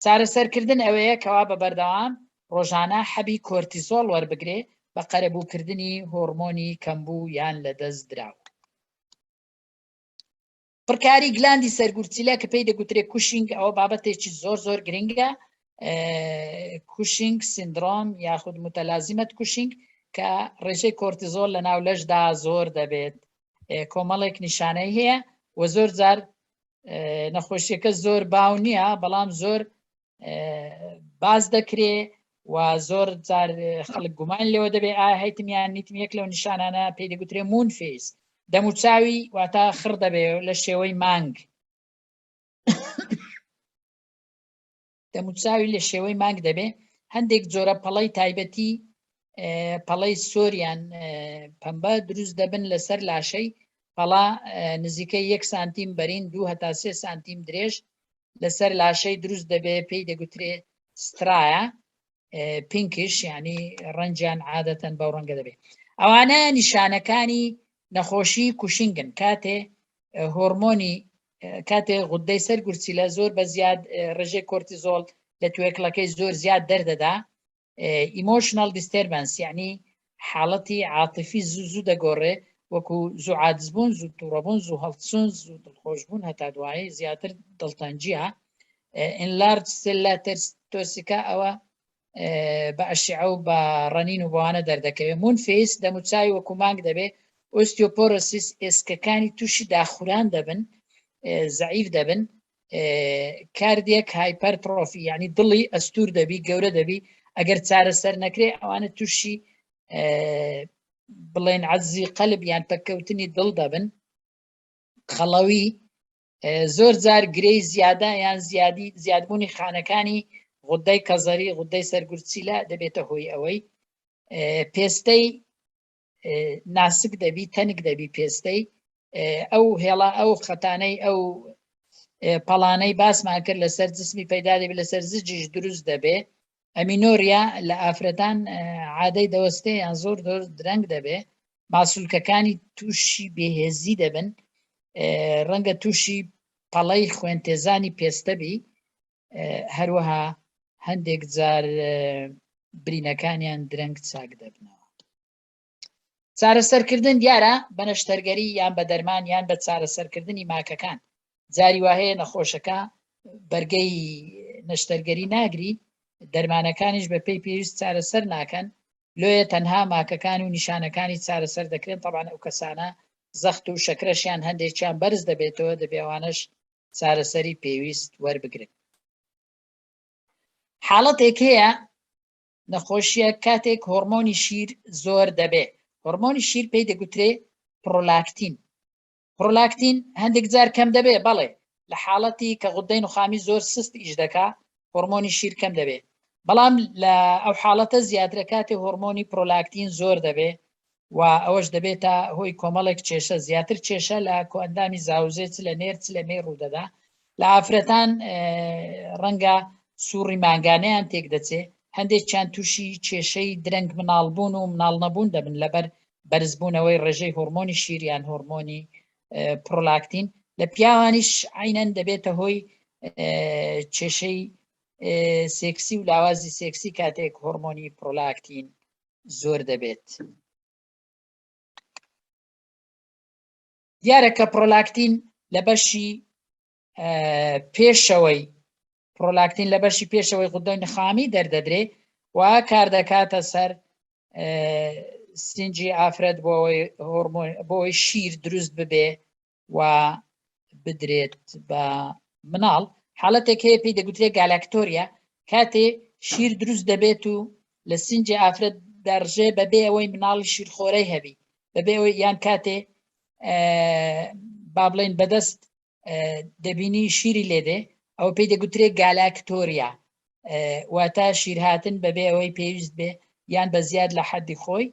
چارەسەرکردن ئەوەیە کەوا بە بەردەوام ڕۆژانە حەبی کۆرتیزۆڵ وەربگرێ بە قەرەبووکردنی هۆڕمۆنی کەمبوو یان لەدەست دراو. پڕکاری گلاندی سەرگورچیلە کە پێی دەگوترێ کوشینگ، ئەوە بابەتێکی زۆر زۆر گرنگە. کوشینگ سیندرۆم یاخود متەلازیمەت کوشینگ کە ڕێژەی کۆرتیزۆل لە ناو لەشدا زۆر دەبێت، کۆمەڵێک نیشانەی هەیە و زۆر جار نەخۆشیەکە زۆر باو نییە، بەڵام زۆر باز دەکرێ و زۆر جار خەڵک گومان لێوە دەبێ ئا هەیتم یان نیتم. یەک لەو نیشانانە پێی دەگوترێ moon face، دەموچاوی واتە خڕ دەبێ لە شێوەی مانگ، دەموچاوی لە شێوەی مانگ دەبێ. هەندێک جۆرە پەڵەی تایبەتی پەڵەی سۆریان پەمبە دروست دەبن لەسەر لاشەی، پەڵا نزیکەی یەک سانتیم بەرین دو هەتا سێ سانتیم درێژ لەسەر لاشەی دروست دەبێ، پێی دەگوترێ striae pinkish، یعنی ڕەنجیان عادەتەن بەو ڕەنگە دەبێت. ئەوانە نیشانەکانی نەخۆشی کوشینگن کاتێ هۆرمۆنی کاتێ غودەی سەر گورچیلە زۆر بە زیاد ڕێژەی کۆرتیزۆڵ لە توێکڵەکەی زۆر زیاد دەردەدا. emotional disturbance یعنی حاڵەتی عاتفی زوو زوو دەگۆڕێ، وەکو زوو عاجزبوون، زوو تووڕەبوون، زوو هەڵچوون، زوو دڵخۆشبوون هەتا دوایی، زیاتر دڵتەنگیە. enlarged sella turcica ئەوە بە ئەشعە و بە ڕەنین و بەوانە دەردەکەوێت. moon face دەموچاوی وەکو مانگ دەبێت. osteoporosis ئێسکەکانی تووشی داخوران دەبن، زەعیف دەبن. cardiac hypertrophy یعنی دڵی ئەستور دەبی، گەورە دەبی. ئەگەر چارەسەر نەکرێ ئەوانە تووشی بڵێن عەجزی قەلب یان پەککەوتنی دڵ دەبن. خەڵەوی زۆر جار گرێی زیادە یان زیادی زیادبوونی خانەکانی غودەی کەزەری غودەی سەرگورچیلە دەبێتە هۆی ئەوەی پێستەی ناسک دەبی، تەنک دەبی پێستەی. ئەو هێڵا ئەو خەتانەی ئەو پەڵانەی باسمان کرد لەسەر جسمی پەیدا دەبێت، لەسەر زجیش دروست دەبێ. amenorrhea لە ئافرەتان عادەی دەوەستێ یان زۆر زۆر درەنگ دەبێ. ماسولکەکانی تووشی بێهێزی دەبن، ڕەنگە تووشی پەڵەی خوێنتێزانی پێستەبی، هەروەها هەندێک جار برینەکانیان درەنگ چاک دەبنەوە. چارەسەرکردن دیارە بە نەشتەرگەری یان بە دەرمان یان بە چارەسەرکردنی ماکەکان. جاری وا هەیە نەخۆشەکە بەرگەی نەشتەرگەری ناگری، دەرمانەکانیش بە پێی پێویست چارەسەر ناکەن، لۆیە تەنها ماکەکان و نیشانەکانی چارەسەر دەکرێن. تەبعەن ئەو کەسانە زەخت و شەکرەشیان هەندێکیان بەرز دەبێتەوە، دەبێ ئەوانەش چارەسەری پێویست وەربگرن. حاڵەتێک هەیە نەخۆشیە کاتێک هۆرمۆنی شیر زۆر دەبێ، هۆرمۆنی شیر پێی دەگوترێ پرۆلاکتین. پرۆلاکتین هەندێک جار کەم دەبێ، بەڵێ لە حاڵەتی کە غودەی نوخامی زۆر سست ئیش دەکا هۆرمۆنی شیر کەم دەبێ، بەڵام لە ئەو حاڵەتە زیاترە کاتێ هۆرمۆنی پرۆلاکتین زۆر دەبێ و ئەوەش دەبێتە هۆی کۆمەڵێک کێشە، زیاتر کێشە لە کۆئەندامی زاوزێ چ لە نێر چ لە مێ ڕوودەدا. لە ئافرەتان ڕەنگە سوڕی مانگانەیان تێک دەچێ، هەندێکیان تووشی کێشەی درەنگ مناڵبوون و مناڵ نەبوون دەبن لەبەر بەرزبوونەوەی ڕێژەی هۆرمۆنی شیر یان هۆرمۆنی پرۆلاکتین. لە پیاوانیش عینەن دەبێتە هۆی کێشەی سێکسی و لاوازی سێکسی کاتێک هۆرمۆنی پرۆلاکتین زۆر دەبێت. دیارە کە پرۆلاکتین لە بەشی پێشەوەی پرۆلاکتین لە بەشی پێشەوەی غودەی نخامی دەردەدرێ و کار دەکاتە سەر سنجی ئافرەت بۆ هۆرمۆن بۆی شیر دروست ببێ و بدرێت بە مناڵ. حاڵەتێک هەیە پێی دەگوترێت گالاکتۆریا، کاتێ شیر دروست دەبێت و لە سنجی ئافرەت دەڕژێ بەبێ ئەوەی مناڵی شیرخۆرەی هەبی، بەبێ ئەوەی یان کاتێ با بڵێن بەدەست دەبینی شیری لێدێ، ئەوە پێی دەگوترێت گالاکتۆریا، واتە شیرهاتن بەبێ ئەوەی پێویست بێ یان بە زیاد لە حەدی خۆی.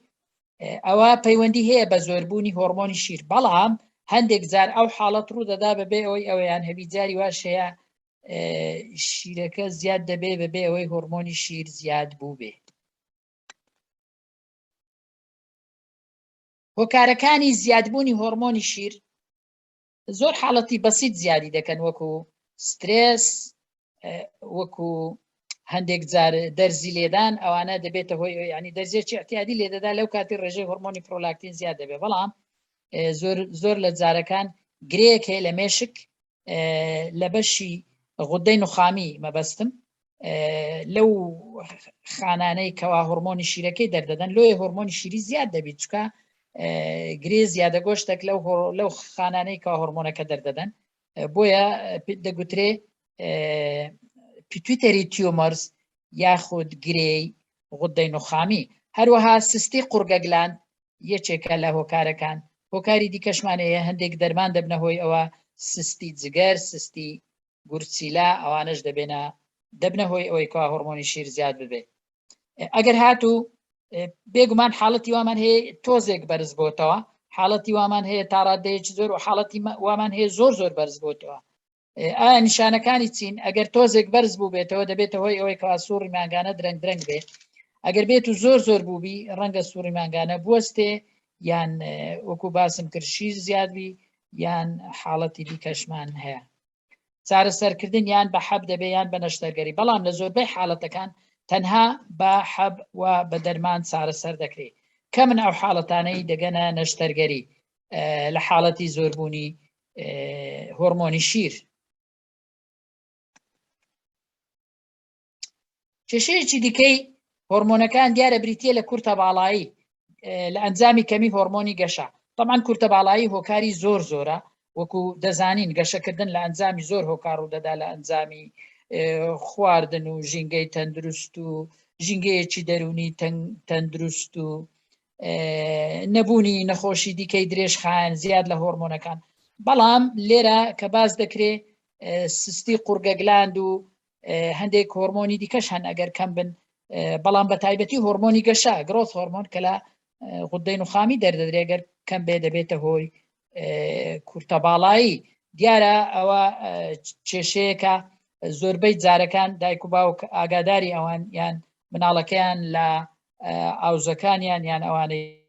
ئەوە پەیوەندی هەیە بە زۆربوونی هۆرمۆنی شیر، بەڵام هەندێک جار ئەو حاڵەت ڕوو دەدا بەبێ ئەوەی ئەویان هەبی. جاری واش هەیە شیرەکە زیاد دەبێ بەبێ ئەوەی هۆرمۆنی شیر زیاد بوو بێ. هۆکارەکانی زیادبوونی هۆرمۆنی شیر زۆر حاڵەتی بەسیت زیادی دەکەن، وەکو سترێس، وەکو هەندێک جار دەرزی لێدان، ئەوانە دەبێتە هۆی ینی دەرزێکی اعتیادی لێدەدا لەو کاتی ڕێژەی هۆرمۆنی پرۆلاکتین زیاد دەبێت. بەڵام زۆر زۆر لە جارەکان گرێک هەیە لە مێشک لە بەشی غودەی نوخامی مەبەستم لەو خانانەی کەوا هۆرمۆنی شیرەکەی دەردەدەن، لۆیە هۆرمۆنی شیری زیاد دەبیت، چکە گرێ زیادە گۆشتێک لەو خانانەی کە هۆرمۆنەکە دەردەدەن، بۆیە دەگوترێ pituitary tumors یاخود گرێی غودەی نوخامی. هەروەها سستی قوڕگە gland یەکێکە لە هۆکارەکان. هۆکاری دیکەشمان هەیە، هەندێک دەرمان دەبنە هۆی ئەوە، سستی جگەر، سستی گورچیلە، ئەوانەش دەبێنە دەبنە هۆی ئەوەی کە هۆرمۆنی شیر زیاد ببێت. ئەگەر هاتوو بێگومان حاڵەتی وامان هەیە تۆزێک بەرز بۆتەوە، حاڵەتی وامان هەیە تاڕادەیەکی زۆر و حاڵەتی وامان هەیە زۆر زۆر بەرز بۆتەوە. ئایا نیشانەکانی چین؟ ئەگەر تۆزێک بەرز بوو بێتەوە دەبێتە هۆی ئەوەی کەوا سوڕی مانگانە درەنگ درەنگ بێ. ئەگەر بێت و زۆر زۆر بووبی ڕەنگە سوڕی مانگانە بوەستێ، یان وەکو باسم کرد شیر زیاد بی، یان حاڵەتی دیکەشمان هەیە. چارەسەرکردن یان بە حەب دەبێ یان بە نەشتەرگەری، بەڵام لە زۆربەی حاڵەتەکان تەنها بە حەب و بە دەرمان چارەسەر دەکرێت. کەمن ئەو حاڵەتانەی دەگەنە نەشتەرگەری لە حاڵەتی زۆربوونی هۆرمۆنی شیر. کێشەیەکی دیکەی هۆرمۆنەکان دیارە بریتە لە کورتە باڵایی لە ئەنجامی کەمی هۆرمۆنی گەشە. طبعا کورتە باڵایی هۆکاری زۆر زۆرە، وەکو دەزانین گەشەکردن لە ئەنجامی زۆر هۆکار ڕوو دەدا، لە ئەنجامی خواردن و ژینگەی تەندروست و ژینگەیەکی دەرونی تەندروست و نەبوونی نەخۆشی دیکەی درێژخایەن زیاد لە هۆرمۆنەکان. بەڵام لێرە کە باس دەکرێ سستی قورگە gland و هەندێک هۆرمۆنی دیکەش هەن ئەگەر کەم بن، بەڵام بە تایبەتی هۆرمۆنی گەشە growth hormone کە لە غودەی نوخامی دەردەدرێت گەر کەم بێ دەبێتە هۆی کورتە باڵایی. دیارە ئەوە کێشەیەکە زۆربەی جارەکان دایک و باوک ئاگاداری ئەوان یان مناڵەکەیان لە ئاوزەکانیان یان ئەوانەی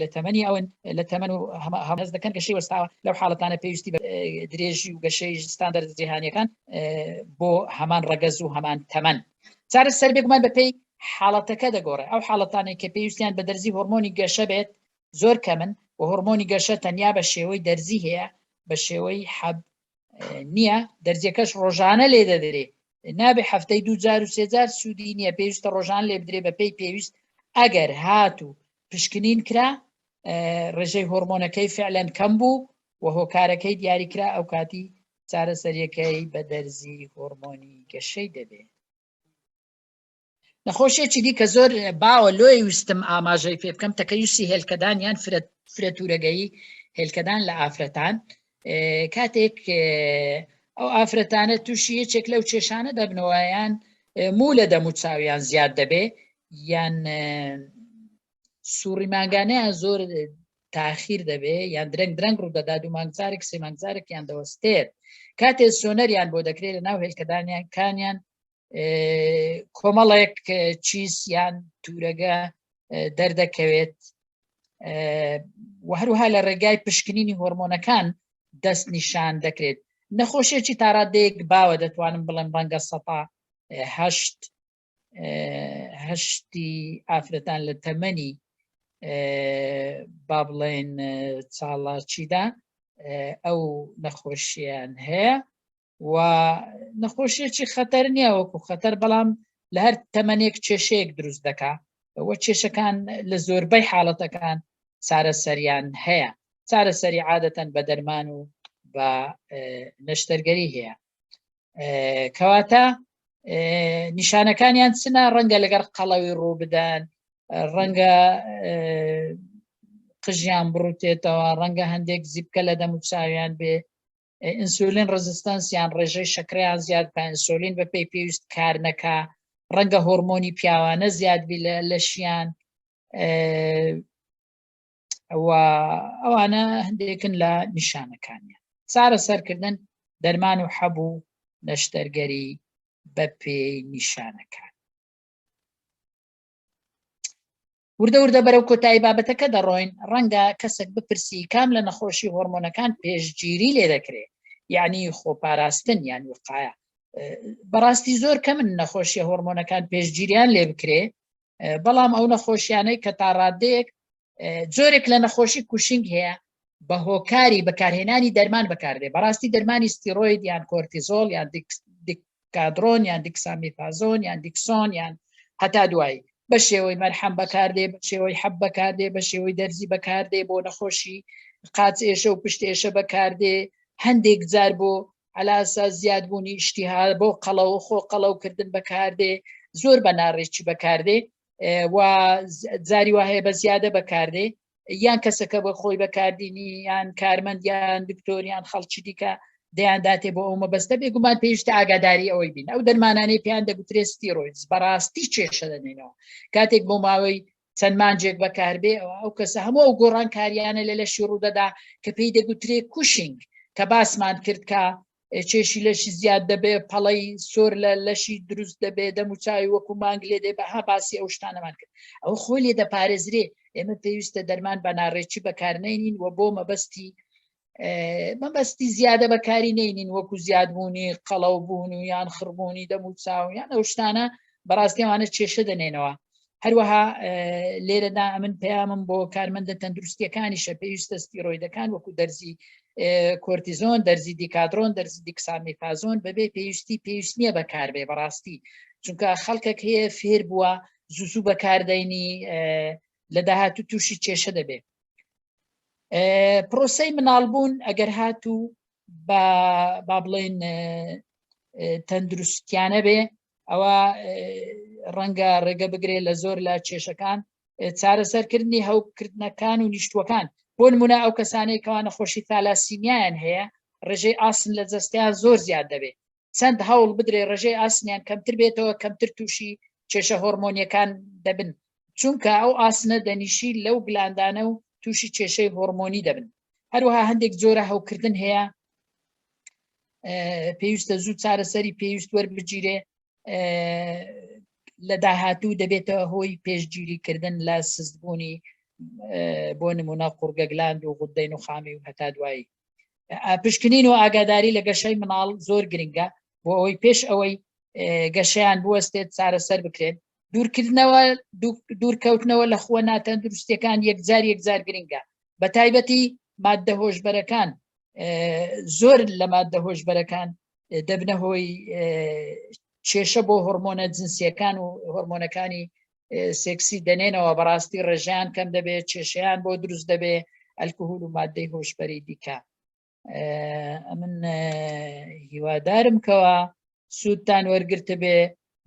لە تەمەنی ئەون لە تەمەن و هەمە دەکەن گەشەی وەستاوە. لەو حاڵەتانە پێویستی بە درێژی و گەشەی ستاندەر جیهانیەکان بۆ هەمان ڕەگەز و هەمان تەمەن. چارەسەر بێگومان بەپێی حاڵەتەکە دەگۆڕێ. ئەو حاڵەتانەی کە پێویستیان بە دەرزی هۆرمۆنی گەشە بێت زۆر کەمن و هۆرمۆنی گەشە تەنیا بە شێوەی دەرزی هەیە، بە شێوەی حەب نییە. دەرزیەکەش ڕۆژانە لێ دەدرێ، نابێ هەفتەی دوو جار و سێ جار، سوودی نییە، پێویستە ڕۆژان لێ بدرێ بە پێی پێویست. ئەگەر هاتوو پشکنین کرا ڕێژەی هۆرمۆنەکەی فعلەن کەم بوو و هۆکارەکەی دیاریکرا، ئەو کاتی چارەسەریەکەی بە دەرزی هۆرمۆنی گەشەی دەبێت. نەخۆشیەکی دی کە زۆر باوە لۆی ویستم ئاماژەی پێ بکەم تەکەیوسی هێلکەدان یان فرەتورەگەیی هێلکەدان لە ئافرەتان. کاتێک ئەو ئافرەتانە تووشی یەکێک لەو کێشانە دەبنەوە، یان موو لە دەم و چاویان زیاد دەبێ یان سوڕی مانگانەیان زۆر تاخیر دەبێ یان درەنگ درەنگ ڕوودەدا دوو مانگ جارێک سێ مانگ جارێک یان دەوەستێت کاتێ سۆنەریان بۆ دەکرێت لە ناو هێلکەدانیان کانیان کۆمەڵێک چیس یان تورەگە دەردەکەوێت و هەروها لە ڕێگای پشکنینی هۆرمۆنەکان دەست نیشان دەکرێت نەخۆشیێکی تاڕادەیەک باوە دەتوانم بڵێم ڕەنگە سەتا هەشت هەشتی ئافرەتان لە تەمەنی با بڵێن چاڵاچیدا ئەو نەخۆشیان هەیە و نەخۆشیەکی خەتەر نییە وەکو خەتەر بەڵام لە هەر تەمەنێک کێشەیەک دروست دەکا وە کێشەکان لە زۆربەی حاڵەتەکان چارەسەریان هەیە چارەسەری عادەتەن بە دەرمان و بە نەشتەرگەری هەیە کەواتە نیشانەکانیان چنە ڕەنگە لەگەڵ قەڵەوی ڕوو بدەن ڕەنگە قژیان بڕوتێتەوە ڕەنگە هەندێک زیپکە لە دەم و چاویان بێ ئینسولین resistance یان ڕێژەی شەکریان زیاد بکە ئینسولین بە پێی پێویست کار نەکا ڕەنگە هۆرمۆنی پیاوانە زیاد بی لە لەشیان و ئەوانە هەندێکن لە نیشانەکانیان چارەسەرکردن دەرمان و حەبوو نەشتەرگەری بە پێی نیشانەکان وردە وردە بەرەو کۆتایی بابەتەکە دەڕۆین، ڕەنگە کەسێک بپرسی کام لە نەخۆشی هۆرمۆنەکان پێشگیری لێ دەکرێ یعنی خۆپاراستن یان وقایە بەڕاستی زۆر کەمن نەخۆشیە هۆرمۆنەکان پێشگیریان لێ بکرێ بەڵام ئەو نەخۆشیانەی کە تا ڕادەیەک جۆرێک لە نەخۆشی کوشنگ هەیە بە هۆکاری بەکارهێنانی دەرمان بەکاردێ بەڕاستی دەرمانی ستیرۆید یان کۆرتیزۆڵ یان دیکادرۆن یان دیکسامیتازۆن یان دیکسۆن یان هەتا دوایی بە شێوەی مەرحەم بەکاردێ بە شێوەی حەب بەکاردێ بە شێوەی دەرزی بەکاردێ بۆ نەخۆشی قاچ ئێشە و پشت ئێشە بەکاردێ هەندێک جار بۆ عەلاسا زیادبوونی ئیشتیها بۆ قەڵەو خۆ قەڵەوکردن بەکاردێ زۆر بە ناڕێکی بەکاردێ و جاری وا هەیە بە زیادە بەکاردێ یان کەسەکە بە خۆی بەکاردینی یان کارمەند یان دکتۆر یان خەڵکی دیکە دەیانداتێ بۆ ئەو مەبەستە بێگومان پێویستە ئاگاداری ئەوەی بین ئەو دەرمانانەی پێیان دەگوترێت steroids بەڕاستی کێشە دەنێنەوە کاتێک بۆ ماوەی چەند مانجێک بەکاربێ ئەو کەسە هەموو ئەو گۆڕانکاریانە لە لەشی ڕوودەدا کە پێی دەگوترێ کوشینگ کە باسمان کرد کە کێشی لەشی زیاد دەبێ پەڵەی سۆر لە لەشی دروست دەبێ دەم و چاوی وەکو مانگ لێ دێ بەها باسی ئەو شتانەمان کرد ئەو خۆی لێ دەپارێزرێ ئێمە پێویستە دەرمان بە ناڕێکی بەکارنێنین و بۆ مەبەستی مەبەستی زیادە بەکاری نینین وەکو زیادبوونی قەڵەو بوون و یان خڕبوونی دەم و چاو یان ئەو شتانە بەڕاستی ئەوانە کێشە دەنێنەوە هەروەها لێرەدا ئەمن پەیامم بۆ کارمەندە تەندروستیەکانیشە پێویستە ستیرۆیدەکان وەکو دەرزی کۆرتیزۆن دەرزی دیکادرۆن دەرزی دیکسامیتازۆن بەبێ پێویستی پێویست نییە بەکاربێ بەڕاستی چونکە خەڵکێک هەیە فێر بووە زوو زوو بەکاردەینی لە داهاتوو تووشی کێشە دەبێت پرۆسەی مناڵبوون ئەگەر هاتوو با با بڵێن تەندروستیانە بێ ئەوە ڕەنگە ڕێگە بگرێت لە زۆر لە کێشەکان چارەسەرکردنی هەوکردنەکان و نیشتوەکان بۆ نمونە ئەو کەسانەی کەوا نەخۆشی تالاسیمیایان هەیە ڕێژەی ئاسن لە جەستەیان زۆر زیاد دەبێت چەند هەوڵ بدرێ ڕێژەی ئاسنیان کەمتر بێتەوە کەمتر تووشی کێشە هۆرمۆنیەکان دەبن چونکە ئەو ئاسنە دەنیشی لەو گلاندانە و تووشی کێشەی هۆرمۆنی دەبن هەروەها هەندێک جۆرە هەوکردن هەیە پێویستە زوو چارەسەری پێویست وەربگیرێ لە داهاتوو دەبێتە هۆی پێشگیریکردن لە سستبوونی بۆ نمونە قوڕگەگلاند و غودەی نوخامی و هەتا دوایی پشکنین و ئاگاداری لە گەشەی مناڵ زۆر گرنگە بۆ ئەوەی پێش ئەوەی گەشەیان بوەستێت چارەسەر بکرێت دوورکردنەوە دوورکەوتنەوە لە خووە ناتەندروستیەکان یەکجار یەکجار گرنگە بە تایبەتی ماددە هۆشبەرەکان زۆر لە ماددە هۆشبەرەکان دەبنە هۆی کێشە بۆ هۆرمۆنە جنسیەکان و هۆرمۆنەکانی سێکسی دەنێنەوە بەڕاستی ڕێژیان کەم دەبێت کێشیان بۆ دروست دەبێ ئەلکهول و مادەی هۆشبەری دیکە ئەمن هیوادارم کەوا سوودتان وەرگرتبێ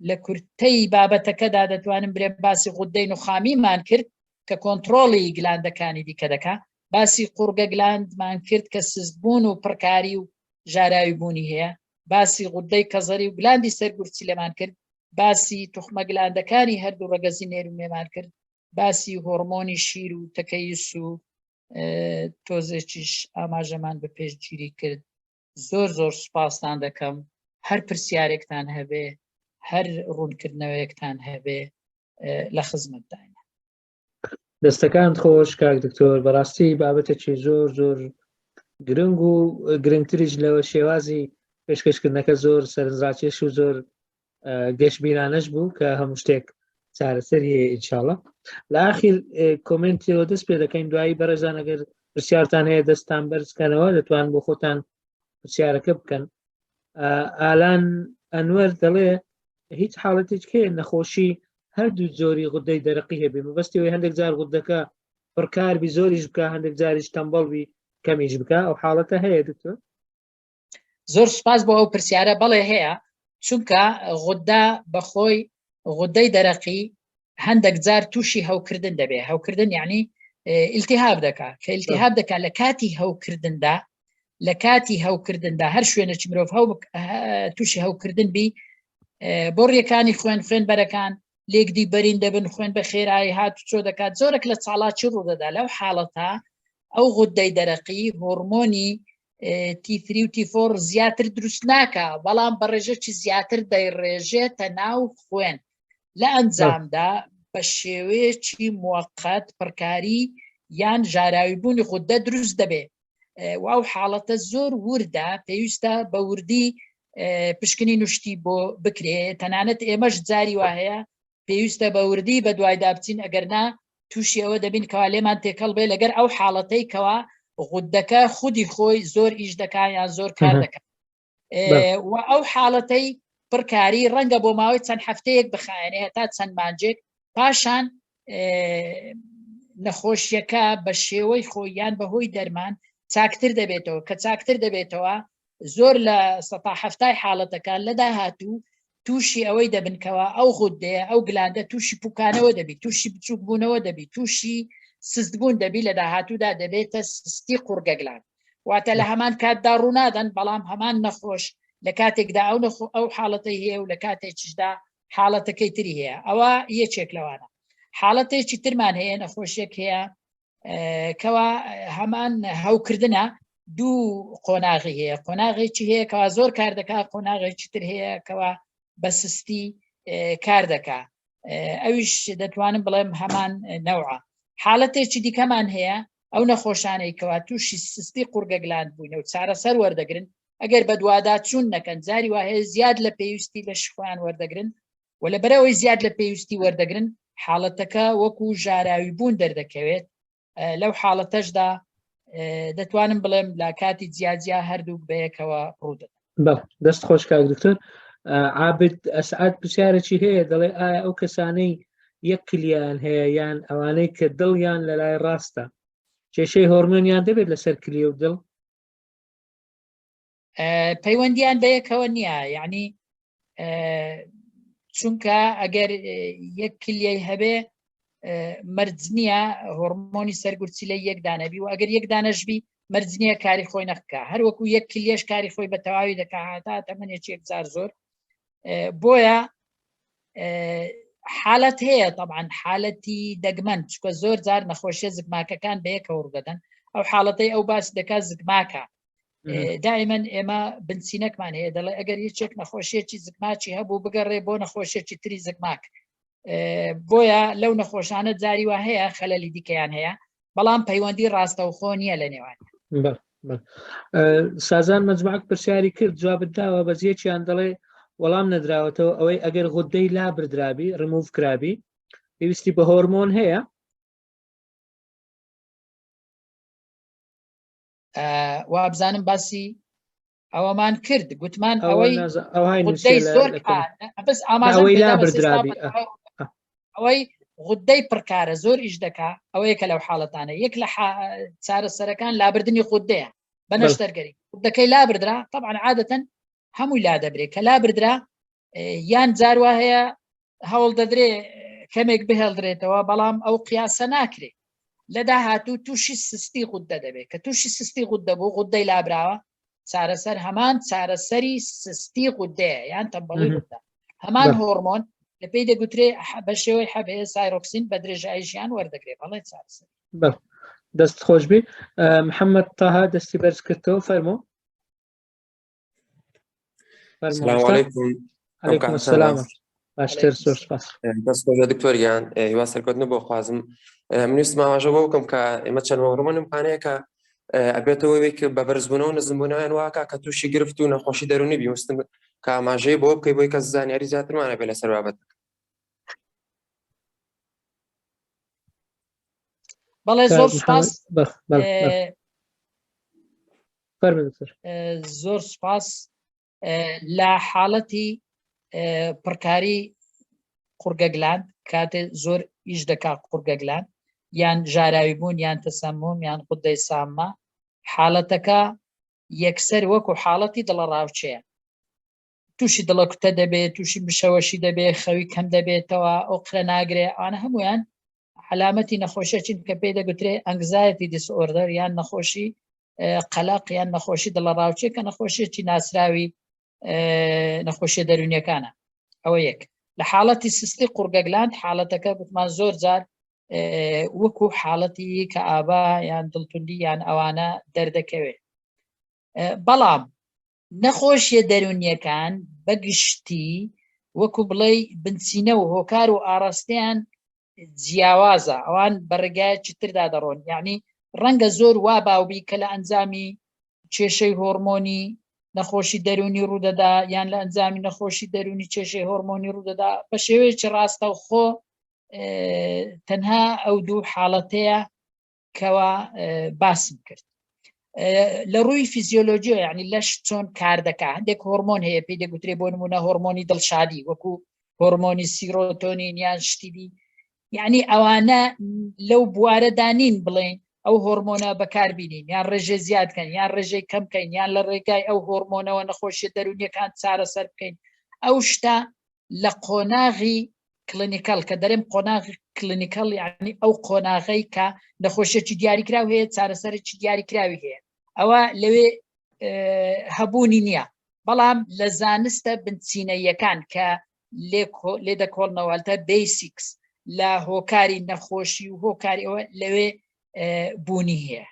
لە کورتەی بابەتەکەدا دەتوانم برێم باسی غودەی نوخامیمان کرد کە کۆنتترۆڵی گلاندەکانی دیکە دەکا باسی قوڕگە گلاندمان کرد کە سستبوون و پڕکاری و ژاراوی بوونی هەیە باسی غودەی کەزەری و گلاندی سەر گورچیلەمان کرد باسی توخمە گلاندەکانی هەردوو ڕەگەزی نێر و مێمان کرد. باسی هۆرمۆنی شیر و تەکەیس و تۆزێکیش ئاماژەمان بە پێشگیری کرد زۆر زۆر سوپاستان دەکەم هەر پرسیارێکتان هەبێ هەر ڕوونکردنەوەیەکتان هەبێ لە خزمەتداین. دەستەکانت خۆش کاک دکتۆر بەڕاستی بابەتێکی زۆر زۆر گرنگ و گرنگتریش لەوە شێوازی پێشکەشکردنەکە زۆر سەرنجڕاکێش و زۆر گەشبینانەش بوو کە هەموو شتێک چارەسەری هەیە ئینشاءاللە لە ئاخیر کۆمنتەوە دەست پێ دەکەین دوایی بەڕێزان ئەگەر پرسیارتان هەیە دەستان بەرزکەنەوە دەتوان بۆ خۆتان پرسیارەکە بکەن ئالان ئەنوەر دەڵێ هیچ حاڵەتێک هەیە نەخۆشی هەردوو جۆری غودەی دەرەقی هەبێ مەبەستیەوەی هەندێک جار غودەکە پڕکار بی زۆریش بکە هەندێک جاریش تەمبەڵ بی کەمیش بکە ئەو حاڵەتە هەیە دکتۆر زۆر سوپاس بۆ ئەو پرسیارە بەڵێ هەیە چونکە غودە بەخۆی غودەی دەرەقی هەندێک جار تووشی هەوکردن دەبێ هەوکردن یعنی التهاب دەکا کە التهاب دەکا لە کاتی هەوکردندا لە کاتی هەوکردندا هەر شوێنێکی مرۆڤ هەو تووشی هەوکردن بی بۆڕیەکانی خوێن خوێن بەرەکان لێکدی بەرین دەبن خوێن بە خێرایی هات چۆ دەکات زۆرێک لە چاڵاکی ڕوودەدا لەو حاڵەتە ئەو غودەی دەرەقی هۆرمۆنی T3 و T4 زیاتر دروست ناکە بەڵام بە ڕێژەکی زیاتر دەیڕێژێتە ناو خوێن لە ئەنجامدا بە شێوەیەکی موقت پڕکاری یان ژاراوی بوونی غودە دروست دەبێت و ئەو حاڵەتە زۆر وردە پێویستە بە وردی پشکنی نوشتی بۆ بکرێ تەنانەت ئێمەش جاری وا هەیە پێویستە بە وردی بە دوایدا بچین ئەگەر نا تووشی ئەوە دەبین کەوا لێمان تێکەڵ بێ لەگەر ئەو حاڵەتەی کەوا غودەکە خودی خۆی زۆر ئیش دەکا یان زۆر کار دەکات و ئەو حاڵەتەی پڕکاری ڕەنگە بۆ ماوەی چەند هەفتەیەک بخایەنێ هەتا چەند مانجێک پاشان نەخۆشیەکە بە شێوەی خۆی یان بەهۆی دەرمان چاکتر دەبێتەوە کە چاکتر دەبێتەوە زۆر لە سەتا هەفتای حاڵەتەکان لە داهاتوو تووشی ئەوەی دەبن کەوا ئەو غودەیە ئەو گلاندە تووشی پوکانەوە دەبی تووشی بچووک بوونەوە دەبی تووشی سستبوون دەبی لە داهاتوودا دەبێتە سستی قوڕگەگلان واتە لە هەمان کاتدا ڕوونادەن بەڵام هەمان نەخۆش لە کاتێکدا ئەو نەخۆ ئەو حاڵەتەی هەیە و لە کاتێکیشدا حاڵەتەکەی تری هەیە ئەوە یەکێک لەوانە حاڵەتێکی ترمان هەیە نەخۆشیێک هەیە کەوا هەمان هەوکردنە دوو قۆناغی هەیە قۆناغێکی هەیە کەوا زۆر کار دەکات قۆناغێکی تر هەیە کەوا بە سستی کار دەکا ئەویش دەتوانم بڵێم هەمان نەوعە حاڵەتێکی دیکەمان هەیە ئەو نەخۆشانەی کەوا تووشی سستی قورگەگلاند بووینە و چارەسەر وەردەگرن ئەگەر بەدوادا چوون نەکەن جاری وا هەیە زیاد لە پێویستی لە خۆیان وەردەگرن و لە بەرەوەی زیاد لە پێویستی وەردەگرن حاڵەتەکە وەکو ژاراوی بوون دەردەکەوێت لەو حاڵەتەشدا دەتوانم بڵێم لە کاتی جیاجیا هەردووک بەیەکەوە ڕوودەدەن. دەست خۆش کاک دکتۆر عابد ئەسعاد پرسیارێکی هەیە دەڵێ ئایا ئەو کەسانەی یەک کلیان هەیە یان ئەوانەی کە دڵیان لە لای ڕاستە کێشەی هۆرمۆنیان دەبێت لەسەر کلیە و دڵ پەیوەندیان بەیەکەوە نییە یعنی چونکە ئەگەر یەک کلیەی هەبێ مەرج نییە هۆرمۆنی سەرگورچی لە یەک دانەبی و ئەگەر یەک دانەشبی مەرج نییە کاری خۆی نەخکە هەروەکو یەک کلیەش کاری خۆی بە تەواوی دەکا هاتا تەمەنێکی یەکجار زۆر بۆیە حالەت هەیە طبعا حالەتی دەگمەن چکە زۆر جار نەخۆشیە زگماکەکان بەیەکەوە ڕوودەدەن ئەو حاڵەتەی ئەو باس دەکات زگماکە دائما ئێمە بنچینەکمان هەیە دەڵێ ئەگەر یەکێک نەخۆشیەکی زگماکی هەبوو بگەڕێ بۆ نەخۆشیەکی تری زگماک بۆیە لەو نەخۆشانە جاری وا هەیە خەلەلی دیکەیان هەیە بەڵام پەیوەندی ڕاستەوخۆ نییە لە نێوان سازان مەجموعەک پرسیاری کرد جوابت داوە بەس یەکیان دەڵێ وەڵام نەدراوەتەوە ئەوەی ئەگەر غودەی لا بردرابی ڕموف کرابی پێویستی بە هۆرمۆن هەیە وابزانم باسی ئەوەمان کرد گوتمان ئەوەی غودەی زۆر بەس ئاماژەی لا بردرابی ئەوەی غودەی پڕکارە زۆر ئیش دەکا ئەوەیە کە لەو حاڵەتانە یەک لە چارەسەرەکان لابردنی غودەیە بە نەشتەرگەری غودەکەی لا بردرا طبعا عادەتەن هەمووی لا دەبرێت کە لا بردرا یان جاروا هەیە هەوڵ دەدرێ کەمێک بهێڵدرێتەوە بەڵام ئەو قیاسە ناکرێت لە داهاتوو تووشی سستی غودە دەبێت کە تووشی سستی غودە بوو غودەی لابراوە چارەسەر هەمان چارەسەری سستی غودەیە یان تەمبەڵی غودە هەمان هۆرمۆن. لە پێی دەگوترێ بە شێوەی حەب هەیە thyroxine بە درێژایی ژیان وەردەگرێ بەڵێ چارەسەر. بەڵێ دەست خۆشبی محەممەد تاها دەستی بەرز کردەوە فەرموو. سلام علیکم علیکم السلام باشتر زۆر سپاس. دەست خۆش دکتۆر گیان هیوا سەرکەوتن بۆ خوازم من ویستم ئاماژە بۆ بکەم کە ئێمە چەند هۆرمۆنمکان هەیە کە ئەبێتەوە ئەوەی کە بە بەرزبوونەوە نزمبوونەوەیان واکا کە تووشی گرفت و نەخۆشی دەروونی بی وستم کە ئاماژەی بۆ بکەی بۆی کە زانیاری زیاترمانە بێ لەسەر بابەت بەڵێ زۆر سپاس زۆر سپاس لە حاڵەتی پڕکاری قوڕگەگلاند کاتێ زۆر ئیش دەکا قوڕگەگلاند یان ژاراوی بوون یان تەسەموم یان غودەی سامە حاڵەتەکە یەکسەر وەکو حاڵەتی دڵەڕاوچەیە تووشی دڵەکوتە دەبێت تووشی مشەوەشی دەبێت خەوی کەم دەبێتەوە ئۆقرە ناگرێ ئەوانە هەمویان عەلامەتی نەخۆشیەکین کە پێی دەگوترێ anxiety disorder یان نەخۆشی قەلەق یان نەخۆشی دڵەڕاوکێ کە نەخۆشیەکی ناسراوی نەخۆشیە دەرونیەکانە ئەوە یەک لە حاڵەتی سستی قوڕگەگلاند حاڵەتەکە گوتمان زۆر جار وەکو حاڵەتی کە ئابا یان دڵتوندی یان ئەوانە دەردەکەوێت بەڵام نەخۆشیە دەرونیەکان بەگشتی وەکو بڵێ بنچینە و هۆکار و ئاراستەیان جیاوازە ئەوان بە ڕێگایەکی تردا دەڕۆن یعنی ڕەنگە زۆر وا باوبی کە لە ئەنجامی کێشەی هۆرمۆنی نەخۆشی دەرونی ڕوودەدا یان لە ئەنجامی نەخۆشی دەرونی کێشەی هۆرمۆنی ڕوودەدا بە شێوەیەکی ڕاستەوخۆ تەنها ئەو دوو حاڵەتەیە کەوا باسم کرد لە ڕووی فیزیۆلۆژیە یعنی لەش چۆن کار دەکا هەندێک هۆرمۆن هەیە پێی دەگوترێ بۆ نمونە هۆرمۆنی دڵشادی وەکو هۆرمۆنی سیرۆتۆنین یان شتی دی یعنی ئەوانە لەو بوارەدا نین بڵێن ئەو هۆرمۆنە بەکاربینین یان ڕێژێ زیاد کەن یان ڕێژەی کەم کەین یان لە ڕێگای ئەو هۆرمۆنەوە نەخۆشیە دەرونیەکان چارەسەر بکەین ئەو شتە لە قۆناغی clinical کە دەرێم قۆناغی clinical یعنی ئەو قۆناغەی کە نەخۆشیەکی دیاریکراو هەیە چارەسەرێکی دیاریکراوی هەیە ئەوە لەوێ هەبوونی نییە بەڵام لە زانستە بنچینەیەکان کە لێ دەکۆڵنەوەتە basics لە هۆکاری نەخۆشی و هۆکاری ئەوە لەوێ بوونی هەیە.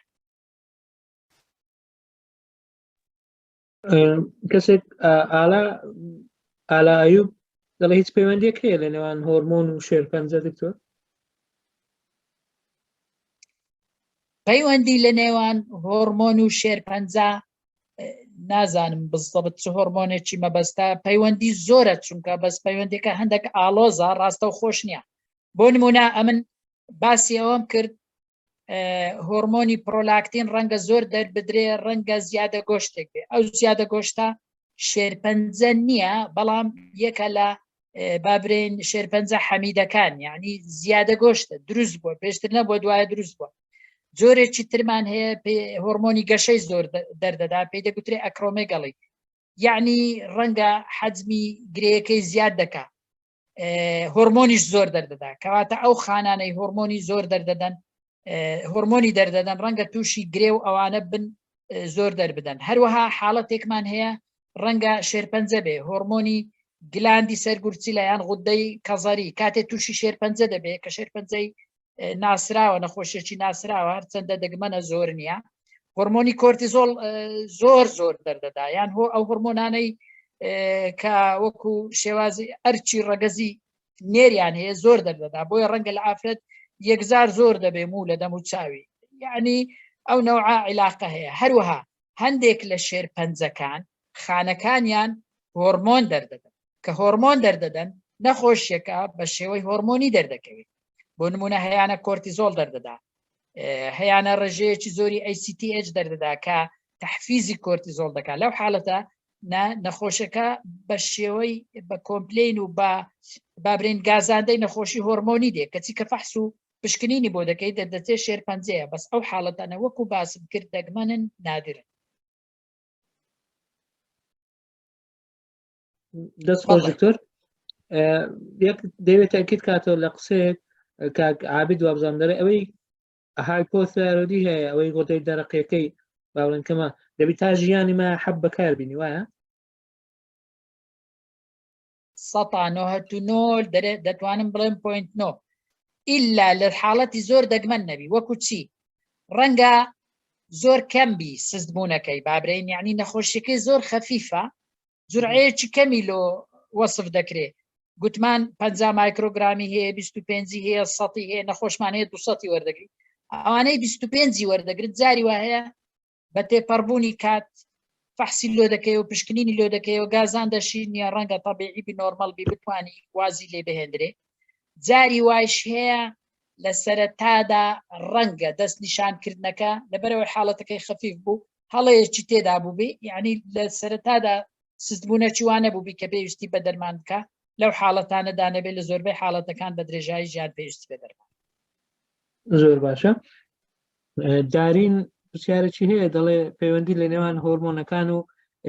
کەسێک ئالا ئالا ئایوب دەڵێ هیچ پەیوەندیەک هەیە لە نێوان هۆرمۆن و شێرپەنجە دکتۆر؟ پەیوەندی لە نێوان هۆرمۆن و شێرپەنجە نازانم بزەبت چ هۆرمۆنێکی مەبەستە پەیوەندی زۆرە چونکە بەس پەیوەندیەکە هەندێک ئالۆزە ڕاستە و خۆش نییە بۆ نمونە ئەمن باسی ئەوەم کرد هۆرمۆنی پرۆلاکتین ڕەنگە زۆر دەربدرێ ڕەنگە زیادە گۆشتێک بێ ئەو زیادە گۆشتە شێرپەنجە نییە بەڵام یەکە لە بابرێن شێرپەنجە حەمیدەکان یعنی زیادە گۆشتە دروست بووە پێشتر نەبووە دوایە دروست بووە جۆرێکی ترمان هەیە هۆرمۆنی گەشەی زۆر دەردەدا پێی دەگوترێ acromegaly یعنی ڕەنگە حەجمی گرەیەکەی زیاد دەکا هۆرمۆنیش زۆر دەردەدا کەواتە ئەو خانانەی هۆرمۆنی زۆر دەردەدەن هۆرمۆنی دەردەدەن ڕەنگە تووشی گرێ و ئەوانە بن زۆر دەربدەن هەروەها حاڵەتێکمان هەیە ڕەنگە شێرپەنجە بێ هۆرمۆنی گلاندی سەرگورچی لە یان غودەی کەزەری کاتێ تووشی شێرپەنجە دەبێت کە شێرپەنجەی ناسراوە نەخۆشیێکی ناسراوە هەرچەندە دەگمەنە زۆر نییە هۆرمۆنی کۆرتیزۆڵ زۆر زۆر دەردەدا یان هۆ ئەو هۆرمۆنانەی کە وەکو شێوازی ئەرچی ڕەگەزی نێریان هەیە زۆر دەردەدا بۆیە ڕەنگە لە ئافرەت یەکجار زۆر دەبێ موو لە دەم و چاوی یعنی ئەو نەوعە عیلاقە هەیە هەروەها هەندێک لە شێرپەنجەکان خانەکانیان هۆرمۆن دەردەدەن کە هۆرمۆن دەردەدەن نەخۆشیەکە بە شێوەی هۆرمۆنی دەردەکەوێت بۆ نمونە هەیانە کۆرتیزۆڵ دەردەدا هەیانە ڕێژەیەکی زۆری ACTH دەردەدا کە تحفیزی کۆرتیزۆڵ دەکات لەو حاڵەتە نەخۆشەکە بە شێوەی بە complain و بە بابرین گازاندەی نەخۆشی هۆرمۆنی دێ کەچی کە فەحس و پشکنینی بۆ دەکەی دەردەچێت شێرپەنجەیە بەس ئەو حاڵەتانە وەکو باسم کرد دەگمەنن نادرن. دەست خۆش دکتۆر یەک دەوێت تاکیت کاتەوە لە قسەیەک کاک عابد وابزانم دەڵێ ئەوەی hypothyroidی هەیە ئەوەی غودەی دەرەقیەکەی باڵێن کەمە دەبی تا ژیانی ما حەب بەکاربینی وایە؟ سەتا نۆ دەرێ دەتوانم بڵێم point نۆ ئللا لە حاڵەتی زۆر دەگمەن نەبی وەکو چی ڕەنگە زۆر کەم بی سست بوونەکەی بابرین یعنی نەخۆشیەکەی زۆر خەفیفە جورعەیەکی کەمی لۆ وەسف دەکرێ گوتمان 50 مایکرۆگرامی هەیە 25 هەیە سەی هەیە نەخۆشمان هەیە 200 وەردەگری ئەوانەی 25 وەردەگرت جاری وا هەیە بە تێپەڕبوونی کات فەحسی لۆ دەکەی و پشکنینی لۆ دەکەی و گازان دەشی نییە ڕەنگە تەبیعی بی نۆرمەڵ بی بتانی وازی لێ بهێندرێ جاری وایش هەیە لە سەرەتادا ڕەنگە دەست نیشانکردنەکە لەبەرەوەی حاڵەتەکەی خەفیف بوو هەڵەیەکی تێدا بووبی یعنی لە سەرەتادا سستبوونەکی وانە بووبی کە پێویستی بە دەرمان بکە لەو حاڵەتانەدا نەبێت لە زۆربەی حاڵەتەکان بە درێژایی ژیان پێویستی بە دەرمان. زۆر باشە دارین پرسیارێکی هەیە دەڵێ پەیوەندی لە نێوان هۆرمۆنەکان و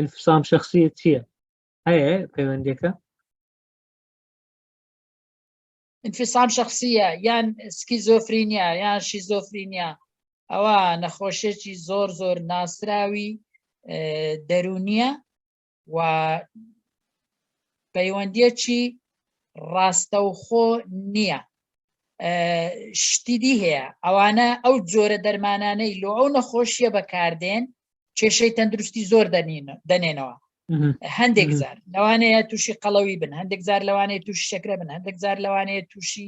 انفصام شخصیە چییە؟ هەیە پەیوەندیەکە؟ انفصام شخصیە یان سکیزۆفرینیا یان شیزۆفرینیا ئەوە نەخۆشیێکی زۆر زۆر ناسراوی دەرونیە و پەیوەندیەکی ڕاستەوخۆ نییە شتی دی هەیە ئەوانە ئەو جۆرە دەرمانانەی لۆ ئەو نەخۆشیە بەکاردێن کێشەی تەندروستی زۆر دەنێنەوە هەندێک جار لەوانەیە تووشی قەڵەوی بن هەندێک جار لەوانەیە تووشی شەکرە بن هەندێک جار لەوانەیە تووشی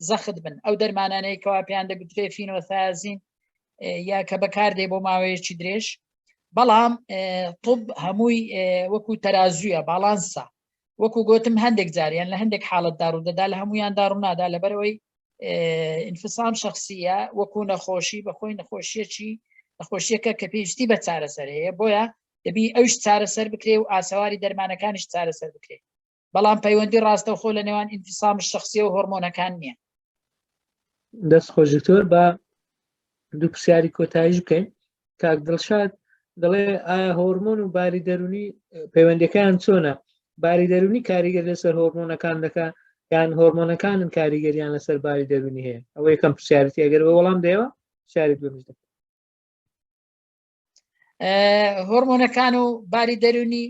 زەخت بن ئەو دەرمانانەی کەوا پێیان دەگوترێ فینۆثازین یا کە بەکاردێ بۆ ماوەیەکی درێژ بەڵام طب هەمووی وەکو تەرازویە باڵانسە وەکو گوتم هەندێک جاریان لە هەندێک حاڵەت داڕوو دەدا لە هەمویان داڕوو نادا لەبەرەوەی انفصام شخصیە وەکو نەخۆشی بەخۆی نەخۆشیەکی نەخۆشیەکە کە پێویستی بە چارەسەر هەیە بۆیە دەبی ئەوش چارەسەر بکرێ و ئاسەواری دەرمانەکانیش چارەسەر بکرێ بەڵام پەیوەندی ڕاستەوخۆ لە نێوان انفصام شخصیە و هۆرمۆنەکان نییە. دەست خۆش دکتۆر با دوو پرسیاری کۆتاییش بکەین کاک دڵشاد دەڵێ ئایا هۆرمۆن و باری دەرونی پەیوەندەکان چۆنە باری دەرونی کاریگەر لەسەر هۆرمۆنەکان دەکا یان هۆرمۆنەکانن کاریگەریان لەسەر باری دەرونی هەیە ئەوە یەکەم پرسیارەتی ئەگەر بە وەڵام دەیەوە پرسیاری دووەمیش دەکەم هۆرمۆنەکان و باری دەرونی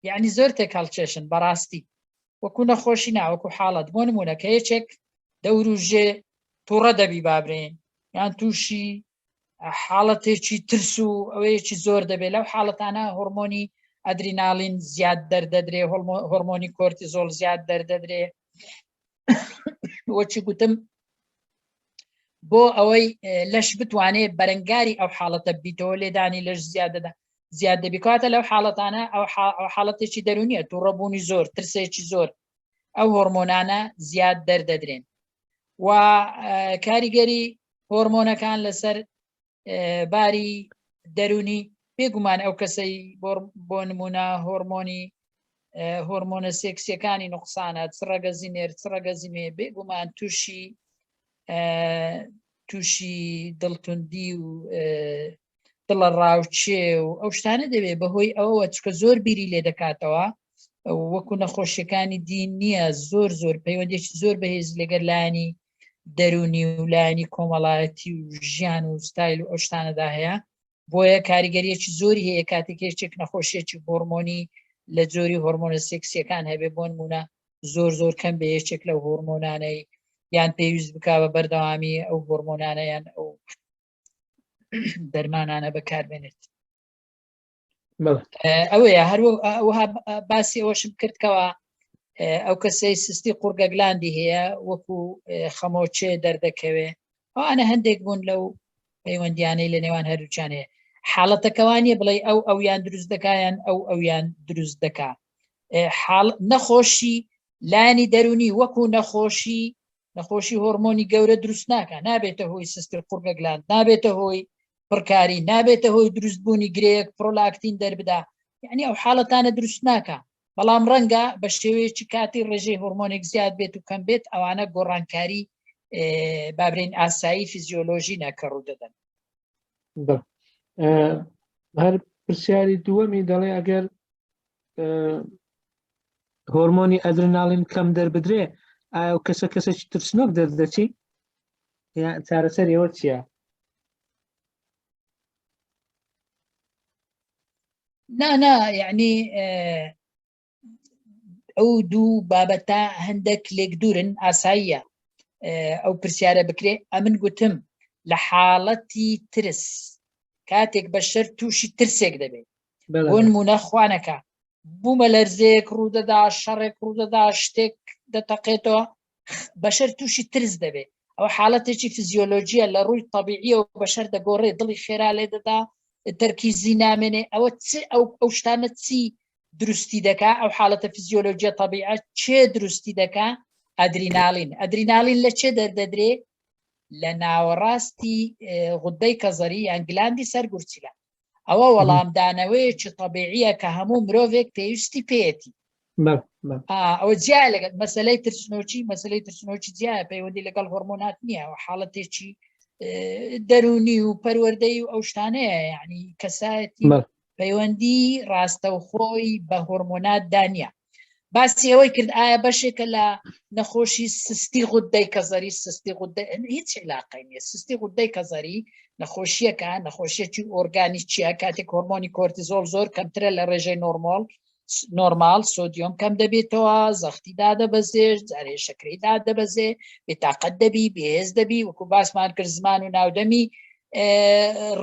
یعنی زۆر تێکهەڵکێشن بەڕاستی وەکو نەخۆشی ناوەکو حاڵەت بۆ نمونە کە یەکێک دەوروژێ تووڕە دەبی بابرێن یان تووشی حاڵەتێکی ترس و ئەوەیەکی زۆر دەبێت لەو حاڵەتانە هۆرمۆنی ئەدریناڵین زیاد دەردەدرێ هۆرمۆنی کۆرتیزۆل زیاد دەردەدرێ وەچی گوتم بۆ ئەوەی لەش بتوانێت بەرەنگاری ئەو حاڵەتە بیتەوە لێدانی لەش زیادەدا زیاد دەبی کاتە لەو حاڵەتانە ئەو حاڵەتێکی دەرونیە تووڕەبوونی زۆر ترسێکی زۆر ئەو هۆرمۆنانە زیاد دەردەدرێن و کاریگەری هۆرمۆنەکان لەسەر باری دەرونی بێگومان ئەو کەسەی بۆ نمونە هۆرمۆنی هۆرمۆنە سێکسیەکانی نوقسانە چ ڕەگەزی نێر چ ڕەگەزی مێ بێگومان تووشی تووشی دڵتوندی و دڵە ڕاوچێ و ئەو شتانە دەبێت بەهۆی ئەوەوە چکە زۆر بیری لێ دەکاتەوە وەکو نەخۆشیەکانی دین نییە زۆر زۆر پەیوەندێکی زۆر بەهێز لەگەر لایەنی دەرونی و لایەنی کۆمەڵایەتی و ژیان و ستایل و ئەو شتانەدا هەیە بۆیە کاریگەریەکی زۆری هەیە کاتێک یەکێک نەخۆشیەکی هۆرمۆنی لە جۆری هۆرمۆنە سێکسیەکان هەبێ بۆ نمونە زۆر زۆر کەم بێ یەکێک لەو هۆرمۆنانەی یان پێویست بک بە بەردەوامی ئەو هۆرمۆنانە یان ئەو دەرمانانە بەکاربێنێت ئەوەیە هەروەها باسی ئەوەشم کردکەوە ئەو کەسەی سستی قورگەگلاندی هەیە وەکو خەمۆچێ دەردەکەوێ ئەوانە هەندێک بوون لەو پەیوەندیانەی لە نێوان هەردووچان هەیە حاڵەتەکەوانە بڵێ ئەو ئەویان دروست دەکایان ئەو ئەویان دروست دەکا حاڵ نەخۆشی لایەنی دەرونی وەکو نەخۆشی نەخۆشی هۆرمۆنی گەورە دروست ناکە نابێتە هۆی سستی قورگەگلاند نابێتە هۆی پڕکاری نابێتە هۆی دروستبوونی گرێیەک پرۆلاکتین دەربدا یعنی ئەو حاڵەتانە دروست ناکە بەڵام ڕەنگە بە شێوەیەکی کاتی ڕێژەی هۆرمۆنێک زیاد بێت و کەم بێت ئەوانە گۆڕانکاری بابرین ئاسایی فیزیۆلۆژی ناکە ڕوو دەدەن. هەر پرسیاری دووەمی دەڵێ ئەگەر هۆرمۆنی ئەدرناڵین کەم دەربدرێ ئایا و کەسە کەسێکی ترسنۆک دەردەچی چارەسەر ئێوە چییە؟ نا نا یعنی. ئەو دوو بابەتە هەندێک لێک دوورن ئاساییە ئەو پرسیارە بکرێ ئەمن گوتم لە حاڵەتی ترس کاتێک بەشەر تووشی ترسێک دەبێت بۆ نمونە خوانەکە بوومە لەرزەیەک ڕوودەدا شەڕێک ڕوودەدا شتێک دەتەقێتەوە بەشەر تووشی ترس دەبێت ئەو حاڵەتێکی فیزیۆلۆژیە لە ڕووی طببیعیەوە بەشەر دەگۆڕێ دڵی خێرا لێ دەدا تەرکیزی نامێنێ ئەوە چ ئەو ئەو شتانە چی دروستی دەکا ئەو حاڵەتە فیزیۆلۆژیە طبیعە چێ دروستی دەکا ئەدریناڵین ئەدریناڵین لە چێ دەردەدرێ لە ناوەڕاستی غودەی کەزەری یان گلاندی سەر گورچیلە ئەوە وەڵامدانەوەیەکی طبیعیە کە هەموو مرۆڤێک پێویستی پێیەتی ئەوە جیا لەگەڵ مەسلەی ترسنۆکی مەسلەی ترسنۆکی جیایە پەیوەندی لەگەڵ هۆرمۆنات نییە و حاڵەتێکی دەرونی و پەروەردەی و ئەو شتانەیە یعنی کەسایەتی پەیوەندی ڕاستەوخۆی بە هۆرمۆنات دانیە باسی ئەوەی کرد ئایا بەشێکە لە نەخۆشی سستی غودەی کەزەری سستی غودە هیچ علاقەی نیە سستی غودەی کەزەری نەخۆشیەکە نەخۆشیەکی ئۆرگانی چییە کاتێک هۆرمۆنی کۆرتیزۆل زۆر کەمترە لە ڕێژەی نۆرمۆڵ نۆرمال سۆدیۆم کەم دەبێتەوە زەختی دادەبەزێ جارێ شەکرەی دادەبەزێ بێتاقەت دەبی بێهێز دەبی وەکو باسمان کرد زمان و ناودەمی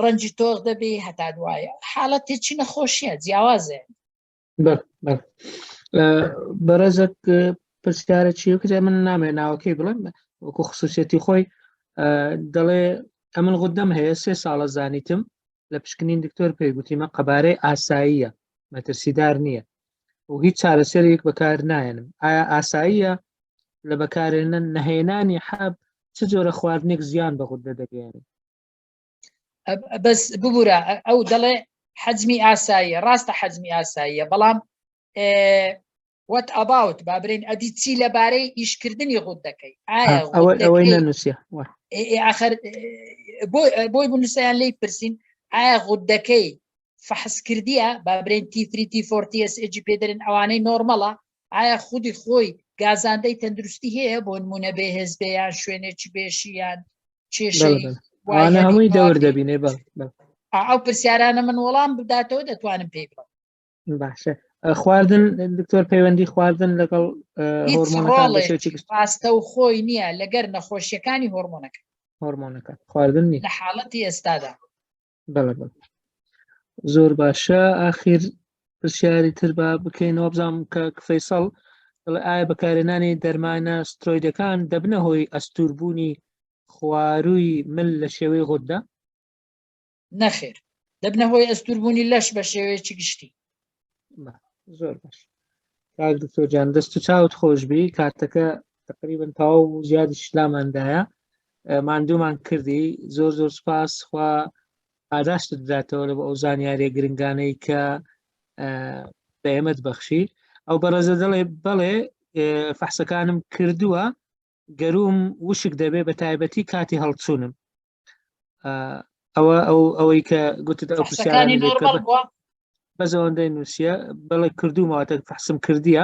ڕەنجی تۆخ دەبی هەتا دوایە حاڵەتێکی نەخۆشیە جیاوازێ بەڕێزت پرسیارە چی کرد من نامێ ناوەکەی بڵێم وەکو خصوصیەتی خۆی دەڵێ ئەمن غودەم هەیە سێ ساڵە زانیتم لە پشکنین دکتۆر پێی گوتیمە قەبارەی ئاساییە مەترسیدار نییە و هیچ چارەسەرێک بەکار نایەنم ئایا ئاساییە لە بەکارێنە نەهێنانی حەب چ جۆرە خواردنێک زیان بە غودە دەگەیەنێت بەس ببورە ئەو دەڵێ حەجمی ئاساییە ڕاستە حەجمی ئاساییە بەڵام وەت ئەباوت با برێن ئەدی چی لەبارەی ئیشکردنی غود دەکەی ئایا ئەوەی نەنووسە ئاخر بۆی بنووسیان لی پرسین ئایا غودەکەی فحس کردیە با برێن تی 3 تی 4 TSH پێدرن ئەوانەی نۆرمەڵە ئایا خودی خۆی گازاندەی تەندروستی هەیە بۆ نمونە بێهێز بێ یان شوێنێکی بێشی یان کێشەی هەمووی دەور دەبینێ ئەو پرسیارانە من وەڵام بداتەوە دەتوانم پێی بڵێم باشە خواردن دکتۆر پەیوەندی خواردن لەگەڵ هۆرمۆنەکان ڕاستە و خۆی نییە لەگەر نەخۆشیەکانی هۆرمۆنەکە هۆرمۆنەکە خواردن نیە لە حاڵەتی ئێستادا بەڵێ بەڵێ زۆر باشە ئاخیر پرسیاری تر با بکەینەوە بزانم کە فەیسەڵ دەڵێ ئایا بەکارهێنانی دەرمانە سترۆیدەکان دەبنە هۆی ئەستوربوونی خوارووی مل لە شێوەی غودە؟ نەخێر دەبنە هۆی ئەستوربوونی لەش بە شێوەیەکی گشتی زۆر باش کاک دکتۆر جان دەست و چاوت خۆشببی کاتەکە تقریبا تەواو و زیادیش لاماندایە ماندوومان کردی زۆر زۆر سپاس خوا پاداشتت بداتەوە لە بۆ ئەو زانیاریە گرنگانەی کە بە ئێمەت بەخشی ئەو بەڕێزە دەڵێ بەڵێ فەحسەکانم کردووە گەروم وشک دەبێ بە تایبەتی کاتی هەڵچوونم ئەوە ئەو ئەوەی کە گوتت ئەو پرسیارانی بەس ئەوەندەی نووسە بەڵێ کردومەوەتە فەحسم کردیە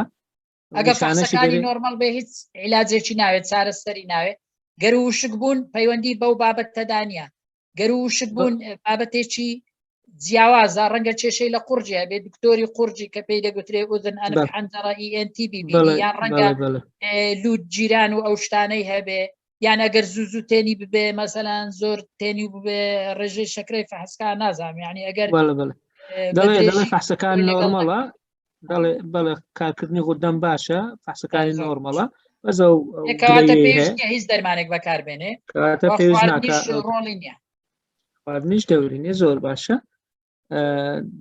ئەگەر فەحسەکانی نۆرمەڵ بێ هیچ عیلاجێکی ناوێت چارەسەری ناوێت گەر وشک بوون پەیوەندی بەو بابەتەدا نییە گەر وشک بوون بابەتێکی جیاوازە ڕەنگە کێشەی لە قورجی هەبێ دکتۆری قورجی کە پێی دەگوترێ ئوزن ئەنف حەنجەڕە ENT ببینی یان ڕەنگە لوت جیران و ئەو شتانەی هەبێ یان ئەگەر زوو زوو تێنی ببێ مەسەلەن زۆر تێنی ببێ ڕێژەی شەکرەی فەحسکا نازانم یعنی ئەگەر دەڵێ دەڵێ فەحسەکان نۆرمەڵە دەڵێ بەڵێ کارکردنی غودەم باشە فەحسەکانی نۆرمەڵە بەس ئەو کەواتە پێویست نییە هیچ دەرمانێک بەکاربێنێ کەواتە پێویست ناکا ڕۆڵی نییە خواردنیش دەوری نییە زۆر باشە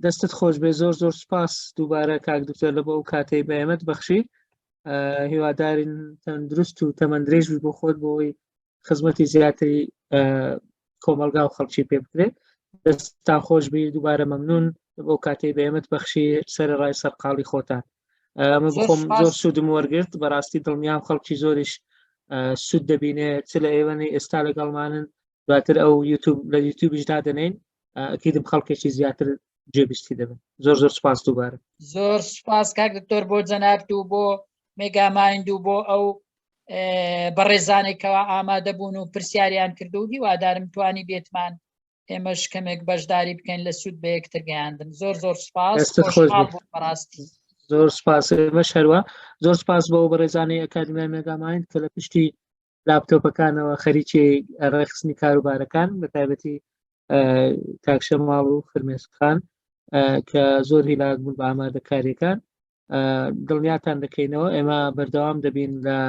دەستت خۆش بێ زۆر زۆر سپاس دووبارە کاک دکتۆر لە بۆ ئەو کاتەی بە ئێمەت بەخشی هیوادارین تەندروست و تەمەندرێژ بی بۆ خۆت بۆی خزمەتی زیاتری کۆمەلگا و خەڵکی پێ بکرێت دەستان خۆش بی دووبارە مەمنون بۆ کاتەی بە ئێمەت بەخشی سەر ڕای سەرقاڵی خۆتان ئەمە بخۆم زۆر سوودم وەرگرت بەڕاستی دڵنیام خەڵکی زۆریش سوود دەبینێ چ لە ئێوەنەی ئێستا لەگەڵمانن دواتر ئەو یوتوب لە یوتیوبیش دادەنین ئەکیدم خەڵکێکی زیاتر جێبیستی دەبن زۆر زۆر سپاس دووبارە زۆر سپاس کاک دکتۆر بۆ جەنابت و بۆ مێگامایند و بۆ ئەو بەڕێزانێک کەوا ئامادە بوون و پرسیاریان کردو و هیوادارم توانی بێتمان ئێمەش کەمێک بەشداری بکەین لە سوود بە یەکتر گەیاندن زۆر زۆر سپاس خۆش بەڕاستی. زۆر سپاس ئێمەش هەروە زۆر سپاس بۆ بەڕێزانی ئەکادمیای مێگامایند کە لە پشتی لاپتۆپەکانەوە خەریکی ڕێکخستنی کاروبارەکان بە تایبەتی کاک شەماڵ و فرمێسکخان کە زۆر هیلاک بوون بە ئامادەکاریەکان دڵنیاتان دەکەینەوە ئێمە بەردەوام دەبین لە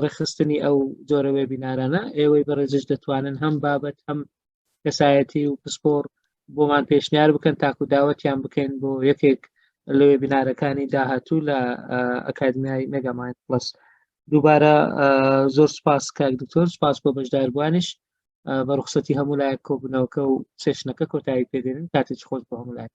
ڕێکخستنی ئەو جۆرە وێبینارانە ئێوەی بەڕێزش دەتوانن هەم بابەت هەم کەسایەتی و پسپۆر بۆمان پێشنیار بکەن تاکو داوەتیان بکەین بۆ یەکێک لە وێبینارەکانی داهاتوو لە ئەکادمیای مێگامایند پڵەس دووبارە زۆر سپاس کاک دکتۆر سپاس بۆ بەشداربووانیش بە ڕوخسەتی هەموو لایەک کۆبوونەوەکە و session ەکە کۆتایی پێدێنین کاتێکی خۆش بۆ هەموو لایەک.